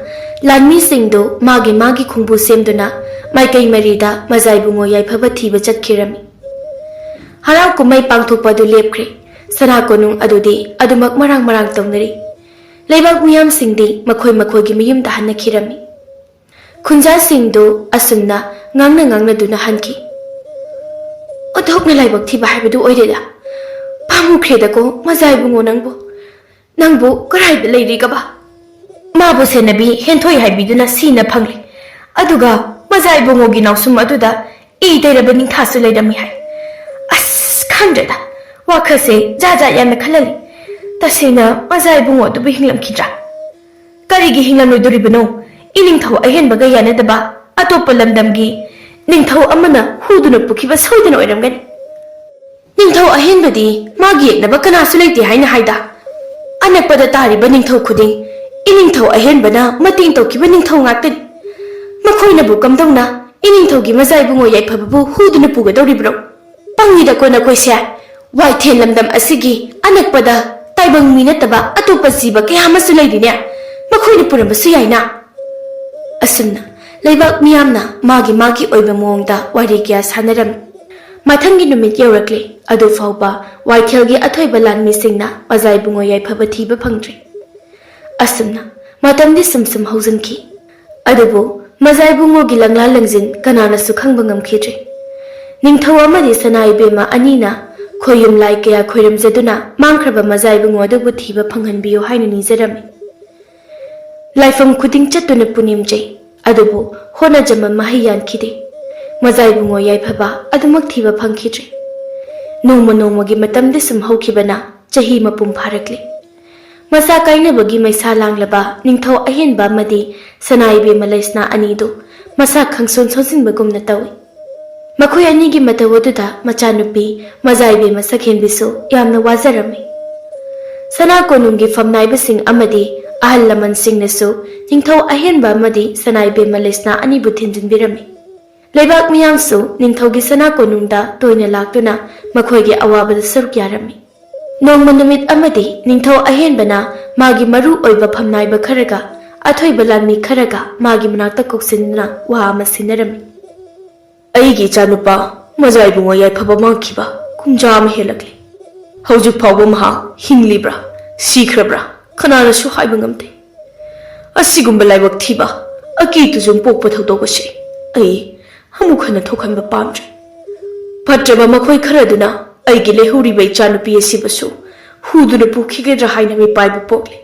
ꯂꯥꯟꯃꯤꯁꯤꯡꯗꯨ ꯃꯥꯒꯤ ꯃꯥꯒꯤ ꯈꯣꯡꯕꯨ ꯁꯦꯝꯗꯨꯅ ꯃꯥꯏꯀꯩ ꯃꯔꯤꯗ ꯃꯖꯥꯏꯕꯨꯡꯉꯣ ꯌꯥꯏꯐꯕ ꯊꯤꯕ ꯆꯠꯈꯤꯔꯝꯃꯤ꯫ ꯍꯔꯥꯎ ꯀꯨꯝꯍꯩ ꯄꯥꯡꯊꯣꯛꯄ ꯑꯗꯨ ꯂꯦꯞꯈ꯭ꯔꯦ꯫ ꯁꯅꯥ ꯀꯣꯅꯨꯡ ꯑꯗꯨꯗꯤ ꯑꯗꯨꯃꯛ ꯃꯔꯥꯡ ꯃꯔꯥꯡ ꯇꯧꯅꯔꯤ꯫ ꯂꯩꯕꯥꯛ ꯃꯤꯌꯥꯝꯁꯤꯡꯗꯤ ꯃꯈꯣꯏ ꯃꯈꯣꯏꯒꯤ ꯃꯌꯨꯝꯗ ꯍꯟꯅꯈꯤꯔꯝꯃꯤ꯫ ꯈꯨꯟꯖꯥꯁꯤꯡꯗꯨ ꯑꯁꯨꯝꯅ ꯉꯥꯡꯅ ꯉꯥꯡꯅꯗꯨꯅ ꯍꯟꯈꯤ꯫ "ꯑꯣꯟꯊꯣꯛꯅ ꯂꯥꯏꯕꯛ ꯊꯤꯕ ꯍꯥꯏꯕꯗꯨ ꯑꯣꯏꯔꯦꯗ꯫ ꯄꯥꯝꯃꯨꯈ꯭ꯔꯦꯗꯀꯣ ꯃꯖꯥ ꯏꯕꯨꯡꯉꯣ ꯅꯪꯕꯨ꯫ ꯅꯪꯕꯨ ꯀꯔꯥꯏꯗ ꯂꯩꯔꯤꯒꯕ? ꯃꯥꯕꯨ ꯁꯦꯟꯅꯕꯤ ꯍꯦꯟꯊꯣꯏ ꯍꯥꯏꯕꯤꯗꯨꯅ ꯁꯤꯅ ꯐꯪꯂꯦ꯫ ꯑꯗꯨꯒ ꯃꯖꯥ ꯏꯕꯨꯡꯉꯣꯒꯤ ꯅꯥꯎꯁꯨꯝ ꯑꯗꯨꯗ ꯏ ꯇꯩꯔꯕ ꯅꯤꯡꯊꯥꯁꯨ ꯂꯩꯔꯝꯃꯤ ꯍꯥꯏ꯫ ꯑꯁ, ꯈꯪꯗ꯭ꯔꯦꯗ꯫ ꯋꯥꯈꯜꯁꯦ ꯖꯥꯠ ꯖꯥꯠ ꯌꯥꯝꯅ ꯈꯜꯍꯜꯂꯤ꯫ ꯇꯁꯦꯡꯅ ꯃꯖꯥ ꯏꯕꯨꯡꯉꯣ ꯑꯗꯨꯕꯨ ꯍꯤꯡꯂꯝꯈꯤꯗ꯭ꯔꯥ? ꯀꯔꯤꯒꯤ ꯍꯤꯡꯂꯝꯂꯣꯏꯗꯣꯔꯤꯕꯅꯣ? ꯏꯅꯤꯡꯊꯧ ꯑꯍꯦꯟꯕꯒ ꯌꯥꯅꯗꯕ ꯑꯇꯣꯞꯄ ꯂꯝꯗꯝꯒꯤ ꯅꯤꯡꯊꯧ ꯑꯃꯅ ꯍꯨꯗꯨꯅ ꯄꯨꯈꯤꯕ ꯁꯣꯏꯗꯅ ꯑꯣꯏꯔꯝꯒꯅꯤ꯫ ꯅꯤꯡꯊꯧ ꯑꯍꯦꯟꯕꯗꯤ ꯃꯥꯒꯤ ꯌꯦꯛꯅꯕ ꯀꯅꯥꯁꯨ ꯂꯩꯇꯦ ꯍꯥꯏꯅ ꯍꯥꯏꯗ꯫ ꯑꯅꯛꯄꯗ ꯇꯥꯔꯤꯕ ꯅꯤꯡꯊꯧ ꯈꯨꯗꯤꯡ ꯏꯅꯤꯡꯊꯧ ꯑꯍꯦꯟꯕꯅ ꯃꯇꯦꯡ ꯇꯧꯈꯤꯕ ꯅꯤꯡꯊꯧ ꯉꯥꯛꯇꯅꯤ꯫ ꯃꯈꯣꯏꯅꯕꯨ ꯀꯝꯗꯧꯅ ꯏꯅꯤꯡꯊꯧꯒꯤ ꯃꯖꯥ ꯏꯕꯨꯡꯉꯣ ꯌꯥꯏꯐꯕꯕꯨ ꯍꯨꯗꯨꯅ ꯄꯨꯒꯗꯧꯔꯤꯕ꯭ꯔꯣ? ꯄꯪꯉꯤꯗꯀꯣ ꯅꯈꯣꯏꯁꯦ꯫ ꯋꯥꯏꯊꯦꯟ ꯂꯝꯗꯝ ꯑꯁꯤꯒꯤ ꯑꯅꯛꯄꯗ ꯇꯥꯏꯕꯪ ꯃꯤ ꯅꯠꯇꯕ ꯑꯇꯣꯞꯄ ꯖꯤꯕ ꯀꯌꯥ ꯑꯃꯁꯨ ꯂꯩꯔꯤꯅꯦ꯫ ꯃꯈꯣꯏꯅ ꯄꯨꯔꯝꯕꯁꯨ ꯌꯥꯏꯅ꯫ ꯑꯁꯨꯝꯅ ꯂꯩꯕꯥꯛ ꯃꯤꯌꯥꯝꯅ ꯃꯥꯒꯤ ꯃꯥꯒꯤ ꯑꯣꯏꯕ ꯃꯑꯣꯡꯗ ꯋꯥꯔꯤ ꯀꯌꯥ ꯁꯥꯟꯅꯔꯝꯃꯤ꯫ ꯃꯊꯪꯒꯤ ꯅꯨꯃꯤꯠ ꯌꯧꯔꯛꯂꯦ꯫ ꯑꯗꯨ ꯐꯥꯎꯕ ꯋꯥꯏꯊꯦꯜꯒꯤ ꯑꯊꯣꯏꯕ ꯂꯥꯟꯃꯤꯁꯤꯡꯅ ꯃꯖꯥ ꯏꯕꯨꯡꯉꯣ ꯌꯥꯏꯐꯕ ꯊꯤꯕ ꯐꯪꯗ꯭ꯔꯦ꯫ ꯑꯁꯨꯝꯅ ꯃꯇꯝꯗꯤ ꯁꯨꯝ ꯁꯨꯝ ꯍꯧꯖꯤꯟꯈꯤ꯫ ꯑꯗꯨꯕꯨ ꯃꯖꯥ ꯏꯕꯨꯡꯉꯣꯒꯤ ꯂꯪꯂꯥ ꯂꯪꯖꯤꯟ ꯀꯅꯥꯅꯁꯨ ꯈꯪꯕ ꯉꯝꯈꯤꯗ꯭ꯔꯦ꯫ ꯅꯤꯡꯊꯧ ꯑꯃꯗꯤ ꯁꯅꯥ ꯏꯕꯦꯝꯃ ꯑꯅꯤꯅ ꯈꯣꯏꯌꯨꯝ ꯂꯥꯏ ꯀꯌꯥ ꯈꯣꯏꯔꯝꯖꯗꯨꯅ ꯃꯥꯡꯈ꯭ꯔꯕ ꯃꯖꯥ ꯏꯕꯨꯡꯉꯣ ꯑꯗꯨꯕꯨ ꯊꯤꯕ ꯐꯪꯍꯟꯕꯤꯌꯨ ꯍꯥꯏꯅ ꯅꯤꯖꯔꯝꯃꯤ꯫ ꯂꯥꯏꯐꯝ ꯈꯨꯗꯤꯡ ꯆꯠꯇꯨꯅ ꯄꯨꯅꯦꯝꯖꯩ, ꯑꯗꯨꯕꯨ ꯍꯣꯠꯅꯖꯃꯟ ꯃꯍꯩ ꯌꯥꯟꯈꯤꯗꯦ꯫ ꯃꯖꯥ ꯏꯕꯨꯡꯉꯣ ꯌꯥꯏꯐꯕ ꯑꯗꯨꯃꯛ ꯊꯤꯕ ꯐꯪꯈꯤꯗ꯭ꯔꯦ꯫ ꯅꯣꯡꯃ ꯅꯣꯡꯃꯒꯤ ꯃꯇꯝꯗꯤ ꯁꯨꯝ ꯍꯧꯈꯤꯕꯅ ꯆꯍꯤ ꯃꯄꯨꯡ ꯐꯥꯔꯛꯂꯦ꯫ ꯃꯆꯥ ꯀꯥꯏꯅꯕꯒꯤ ꯃꯩꯁꯥ ꯂꯥꯡꯂꯕ ꯅꯤꯡꯊꯧ ꯑꯍꯦꯟꯕ ꯑꯃꯗꯤ ꯁꯅꯥ ꯏꯕꯦꯝꯃ ꯂꯩꯁꯅꯥ ꯑꯅꯤꯗꯨ ꯃꯁꯥ ꯈꯪꯁꯣꯟ ꯁꯣꯟꯁꯤꯟꯕꯒꯨꯝꯅ ꯇꯧꯏ꯫ ꯃꯈꯣꯏ ꯑꯅꯤꯒꯤ ꯃꯇꯧ ꯑꯗꯨꯗ ꯃꯆꯥꯅꯨꯄꯤ ꯃꯖꯥ ꯏꯕꯦꯝꯃ ꯁꯛꯍꯦꯟꯕꯤꯁꯨ ꯌꯥꯝꯅ ꯋꯥꯖꯔꯝꯃꯤ꯫ ꯁꯅꯥ ꯀꯣꯅꯨꯡꯒꯤ ꯐꯝꯅꯥꯏꯕꯁꯤꯡ ꯑꯃꯗꯤ ꯑꯍꯜ ꯂꯃꯟꯁꯤꯡꯅꯁꯨ ꯅꯤꯡꯊꯧ ꯑꯍꯦꯟꯕ ꯑꯃꯗꯤ ꯁꯅꯥ ꯏꯕꯦꯝꯃ ꯂꯩꯁꯅꯥ ꯑꯅꯤꯕꯨ ꯊꯤꯟꯖꯤꯟꯕꯤꯔꯝꯃꯤ꯫ ꯂꯩꯕꯥꯛ ꯃꯤꯌꯥꯝꯁꯨ ꯅꯤꯡꯊꯧꯒꯤ ꯁꯅꯥ ꯀꯣꯅꯨꯡꯗ ꯇꯣꯏꯅ ꯂꯥꯛꯇꯨꯅ ꯃꯈꯣꯏꯒꯤ ꯑꯋꯥꯕꯗ ꯁꯔꯨꯛ ꯌꯥꯔꯝꯃꯤ꯫ ꯅꯣꯡꯃ ꯅꯨꯃꯤꯠ ꯑꯃꯗꯤ ꯅꯤꯡꯊꯧ ꯑꯍꯦꯟꯕꯅ ꯃꯥꯒꯤ ꯃꯔꯨ ꯑꯣꯏꯕ ꯐꯝꯅꯥꯏꯕ ꯈꯔꯒ ꯑꯊꯣꯏꯕ ꯂꯥꯟꯃꯤ ꯈꯔꯒ ꯃꯥꯒꯤ ꯃꯅꯥꯛꯇ ꯀꯧꯁꯤꯟꯗꯨꯅ ꯋꯥ ꯑꯃ ꯁꯤꯟꯅꯔꯝꯃꯤ꯫ "ꯑꯩꯒꯤ ꯏꯆꯥꯅꯨꯄꯥ ꯃꯖꯥ ꯏꯕꯨꯡꯉꯣ ꯌꯥꯏꯐꯕ ꯃꯥꯡꯈꯤꯕ ꯀꯨꯝꯖꯥ ꯑꯃ ꯍꯦꯜꯂꯛꯂꯦ꯫ ꯍꯧꯖꯤꯛ ꯐꯥꯎꯕ ꯃꯍꯥꯛ ꯍꯤꯡꯂꯤꯕ꯭ꯔꯥ, ꯁꯤꯈ꯭ꯔꯕ꯭ꯔꯥ? ꯀꯅꯥꯅꯁꯨ ꯍꯥꯏꯕ ꯉꯝꯗꯦ꯫ ꯑꯁꯤꯒꯨꯝꯕ ꯂꯥꯏꯕꯛ ꯊꯤꯕ, ꯑꯀꯤ ꯇꯨꯖꯨꯡ ꯄꯣꯛꯄ ꯊꯧꯗꯣꯛ ꯑꯁꯤ ꯑꯩ ꯑꯃꯨꯛ ꯍꯟꯅ ꯊꯣꯛꯍꯟꯕ ꯄꯥꯝꯗ꯭ꯔꯦ꯫ ꯐꯠꯇ꯭ꯔꯕ ꯃꯈꯣꯏ ꯈꯔꯗꯨꯅ ꯑꯩꯒꯤ ꯂꯩꯍꯧꯔꯤꯕ ꯏꯆꯥꯅꯨꯄꯤ ꯑꯁꯤꯕꯨꯁꯨ ꯍꯨꯗꯨꯅ ꯄꯨꯈꯤꯒꯗ꯭ꯔꯥ ꯍꯥꯏꯅ ꯃꯤꯄꯥꯏꯕ ꯄꯣꯛꯂꯤ꯫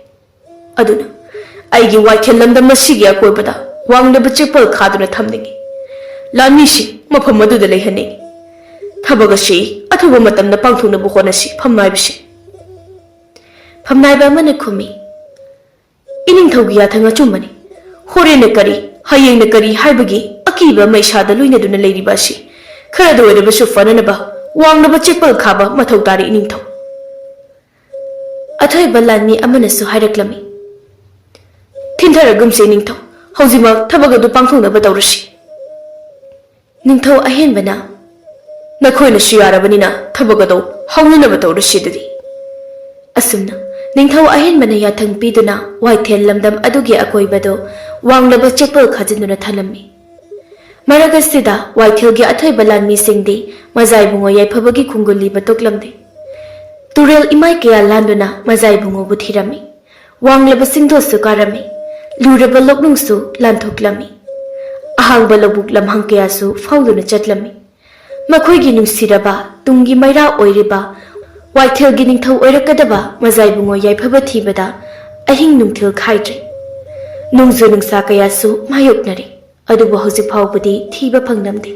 ꯑꯗꯨꯅ ꯑꯩꯒꯤ ꯋꯥꯏꯊꯦꯜ ꯂꯝꯗꯝ ꯑꯁꯤꯒꯤ ꯑꯀꯣꯏꯕꯗ ꯋꯥꯡꯂꯕ ꯆꯦꯛꯄꯜ ꯈꯥꯗꯨꯅ ꯊꯝꯅꯤꯡꯏ꯫ ꯂꯥꯟꯃꯤꯁꯤꯡ ꯃꯐꯝ ꯑꯗꯨꯗ ꯂꯩꯍꯟꯅꯤꯡꯏ꯫ ꯊꯕꯛ ꯑꯁꯤ ꯑꯊꯨꯕ ꯃꯇꯝꯗ ꯄꯥꯡꯊꯣꯛꯅꯕ ꯍꯣꯠꯅꯁꯤ, ꯐꯝꯅꯥꯏꯕꯁꯤꯡ꯫ ꯐꯝꯅꯥꯏꯕ ꯑꯃꯅ ꯈꯨꯝꯃꯤ, "ꯏꯅꯤꯡꯊꯧꯒꯤ ꯌꯥꯊꯪ ꯑꯆꯨꯝꯕꯅꯤ꯫ ꯍꯣꯔꯦꯟꯅ ꯀꯔꯤ, ꯍꯌꯦꯡꯅ ꯀꯔꯤ ꯍꯥꯏꯕꯒꯤ ꯑꯀꯤꯕ ꯑꯃ ꯏꯁꯥꯗ ꯂꯣꯏꯅꯗꯨꯅ ꯂꯩꯔꯤꯕ ꯑꯁꯤ ꯈꯔꯗ ꯑꯣꯏꯔꯕꯁꯨ ꯐꯅꯅꯕ ꯋꯥꯡꯂꯕ ꯆꯦꯛꯄꯜ ꯈꯥꯕ ꯃꯊꯧ ꯇꯥꯔꯤ, ꯏꯅꯤꯡꯊꯧ"꯫ ꯑꯊꯣꯏꯕ ꯂꯥꯟꯃꯤ ꯑꯃꯅꯁꯨ ꯍꯥꯏꯔꯛꯂꯝꯃꯤ, "ꯊꯤꯟꯊꯔꯒꯨꯝꯁꯤ, ꯏꯅꯤꯡꯊꯧ꯫ ꯍꯧꯖꯤꯛꯃꯛ ꯊꯕꯛ ꯑꯗꯨ ꯄꯥꯡꯊꯣꯛꯅꯕ ꯇꯧꯔꯁꯤ"꯫ ꯅꯤꯡꯊꯧ ꯑꯍꯦꯟꯕꯅ, "ꯅꯈꯣꯏꯅꯁꯨ ꯌꯥꯔꯕꯅꯤꯅ ꯊꯕꯛ ꯑꯗꯨ ꯍꯧꯅꯅꯕ ꯇꯧꯔꯁꯤ ꯑꯗꯨꯗꯤ"꯫ ꯑꯁꯨꯝꯅ ꯅꯤꯡꯊꯧ ꯑꯍꯦꯟꯕꯅ ꯌꯥꯊꯪ ꯄꯤꯗꯨꯅ ꯋꯥꯏꯊꯦꯜ ꯂꯝꯗꯝ ꯑꯗꯨꯒꯤ ꯑꯀꯣꯏꯕꯗꯨ ꯋꯥꯡꯂꯕ ꯆꯦꯛꯄꯜ ꯈꯥꯖꯤꯟꯗꯨꯅ ꯊꯜꯂꯝꯃꯤ꯫ ꯃꯔꯛ ꯑꯁꯤꯗ ꯋꯥꯏꯊꯦꯜꯒꯤ ꯑꯊꯣꯏꯕ ꯂꯥꯟꯃꯤꯁꯤꯡꯗꯤ ꯃꯖꯥꯏꯕꯨꯡꯉꯣ ꯌꯥꯏꯐꯕꯒꯤ ꯈꯨꯡꯒꯨꯜ ꯂꯤꯕ ꯇꯣꯛꯂꯝꯗꯦ꯫ ꯇꯨꯔꯦꯜ ꯏꯃꯥꯏ ꯀꯌꯥ ꯂꯥꯟꯗꯨꯅ ꯃꯖꯥꯏꯕꯨꯡꯉꯣꯕꯨ ꯊꯤꯔꯝꯃꯤ꯫ ꯋꯥꯡꯂꯕ ꯆꯤꯡꯗꯣꯜꯁꯨ ꯀꯥꯔꯝꯃꯤ꯫ ꯂꯨꯔꯕ ꯂꯣꯛꯅꯨꯡꯁꯨ ꯂꯥꯟꯊꯣꯛꯂꯝꯃꯤ꯫ ꯑꯍꯥꯡꯕ ꯂꯧꯕꯨꯛ ꯂꯝꯍꯥꯡ ꯀꯌꯥꯁꯨ ꯐꯥꯎꯗꯨꯅ ꯆꯠꯂꯝꯃꯤ꯫ ꯃꯈꯣꯏꯒꯤ ꯅꯨꯡꯁꯤꯔꯕ, ꯇꯨꯡꯒꯤ ꯃꯩꯔꯥ ꯑꯣꯏꯔꯤꯕ, ꯋꯥꯏꯊꯦꯜꯒꯤ ꯅꯤꯡꯊꯧ ꯑꯣꯏꯔꯛꯀꯗꯕ ꯃꯖꯥꯏꯕꯨꯡꯉꯣ ꯌꯥꯏꯐꯕ ꯊꯤꯕꯗ ꯑꯍꯤꯡ ꯅꯨꯡꯊꯤꯜ ꯈꯥꯏꯗ꯭ꯔꯦ꯫ ꯅꯣꯡꯖꯨ ꯅꯨꯡꯁꯥ ꯀꯌꯥꯁꯨ ꯃꯥꯌꯣꯛꯅꯔꯦ꯫ ꯑꯗꯨꯕꯨ ꯍꯧꯖꯤꯛ ꯐꯥꯎꯕꯗꯤ ꯊꯤꯕ ꯐꯪꯂꯝꯗꯦ꯫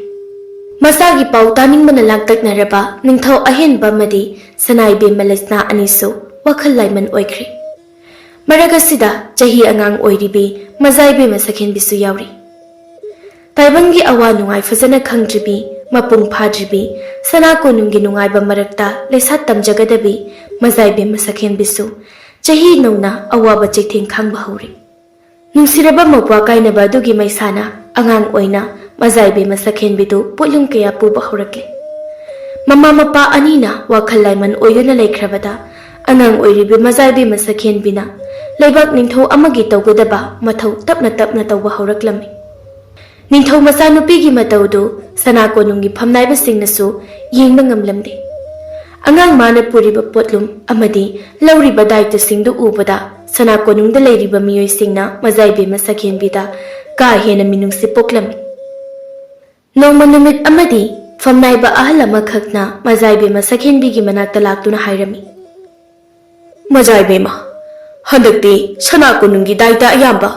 ꯃꯆꯥꯒꯤ ꯄꯥꯎ ꯇꯥꯅꯤꯡꯕꯅ ꯂꯥꯡꯇꯛꯅꯔꯕ ꯅꯤꯡꯊꯧ ꯑꯍꯦꯟꯕ ꯑꯃꯗꯤ ꯁꯅꯥꯏꯕꯦꯝꯃ ꯂꯩꯁꯅꯥ ꯑꯅꯤꯁꯨ ꯋꯥꯈꯜ ꯂꯥꯏꯃꯟ ꯑꯣꯏꯈ꯭ꯔꯦ꯫ ꯃꯔꯛ ꯑꯁꯤꯗ ꯆꯍꯤ ꯑꯉꯥꯡ ꯑꯣꯏꯔꯤꯕꯤ ꯃꯖꯥꯏꯕꯦꯝꯃ ꯁꯛꯍꯦꯟꯕꯤꯁꯨ ꯌꯥꯎꯔꯤ꯫ ꯇꯥꯏꯕꯪꯒꯤ ꯑꯋꯥ ꯅꯨꯡꯉꯥꯏ ꯐꯖꯅ ꯈꯪꯗ꯭ꯔꯤꯕꯤ, ꯃꯄꯨꯡ ꯐꯥꯗ꯭ꯔꯤꯕꯤ, ꯁꯅꯥ ꯀꯣꯅꯨꯡꯒꯤ ꯅꯨꯡꯉꯥꯏꯕ ꯃꯔꯛꯇ ꯂꯩꯁꯥ ꯇꯝꯖꯒꯗꯕꯤ ꯃꯖꯥꯏꯕꯦꯝꯃ ꯁꯛꯍꯦꯟꯕꯤꯁꯨ ꯆꯍꯤ ꯅꯧꯅ ꯑꯋꯥꯕ ꯆꯩꯊꯦꯡ ꯈꯥꯡꯕ ꯍꯧꯔꯦ꯫ ꯅꯨꯡꯁꯤꯔꯕ ꯃꯧꯄ꯭ꯋꯥ ꯀꯥꯏꯅꯕ ꯑꯗꯨꯒꯤ ꯃꯩꯁꯥꯅ ꯑꯉꯥꯡ ꯑꯣꯏꯅ ꯃꯖꯥꯏꯕꯦꯝꯃ ꯁꯛꯍꯦꯟꯕꯤꯗꯨ ꯄꯣꯠꯂꯨꯝ ꯀꯌꯥ ꯄꯨꯕ ꯍꯧꯔꯛꯂꯦ꯫ ꯃꯃꯥ ꯃꯄꯥ ꯑꯅꯤꯅ ꯋꯥꯈꯜ ꯂꯥꯏꯃꯟ ꯑꯣꯏꯗꯨꯅ ꯂꯩꯈ꯭ꯔꯕꯗ, ꯑꯉꯥꯡ ꯑꯣꯏꯔꯤꯕꯤ ꯃꯖꯥꯏꯕꯦꯝꯃ ꯁꯛꯍꯦꯟꯕꯤꯅ ꯂꯩꯕꯥꯛ ꯅꯤꯡꯊꯧ ꯑꯃꯒꯤ ꯇꯧꯒꯗꯕ ꯃꯊꯧ ꯇꯞꯅ ꯇꯞꯅ ꯇꯧꯕ ꯍꯧꯔꯛꯂꯝꯃꯤ꯫ ꯅꯤꯡꯊꯧ ꯃꯆꯥꯅꯨꯄꯤꯒꯤ ꯃꯇꯧꯗꯨ ꯁꯅꯥ ꯀꯣꯅꯨꯡꯒꯤ ꯐꯝꯅꯥꯏꯕꯁꯤꯡꯅꯁꯨ ꯌꯦꯡꯕ ꯉꯝꯂꯝꯗꯦ꯫ ꯑꯉꯥꯡ ꯃꯥꯅ ꯄꯨꯔꯤꯕ ꯄꯣꯠꯂꯨꯝ ꯑꯃꯗꯤ ꯂꯧꯔꯤꯕ ꯗꯥꯏꯇꯁꯤꯡꯗꯨ ꯎꯕꯗ ꯁꯅꯥ ꯀꯣꯅꯨꯡꯗ ꯂꯩꯔꯤꯕ ꯃꯤꯑꯣꯏꯁꯤꯡꯅ ꯃꯖꯥꯏꯕꯦꯝꯃ ꯁꯛꯍꯦꯟꯕꯤꯗ ꯀꯥ ꯍꯦꯟꯅ ꯃꯤꯅꯨꯡꯁꯤ ꯄꯣꯛꯂꯝꯃꯤ꯫ ꯅꯣꯡꯃ ꯅꯨꯃꯤꯠ ꯑꯃꯗꯤ ꯐꯝꯅꯥꯏꯕ ꯑꯍꯜ ꯑꯃꯈꯛꯅ ꯃꯖꯥꯏꯕꯦꯝꯃ ꯁꯛꯍꯦꯟꯕꯤꯒꯤ ꯃꯅꯥꯛꯇ ꯂꯥꯛꯇꯨꯅ ꯍꯥꯏꯔꯝꯃꯤ, "ꯃꯖꯥꯏꯕꯦꯝꯃ, ꯍꯟꯗꯛꯇꯤ ꯁꯅꯥ ꯀꯣꯅꯨꯡꯒꯤ ꯗꯥꯏꯇ ꯑꯌꯥꯝꯕ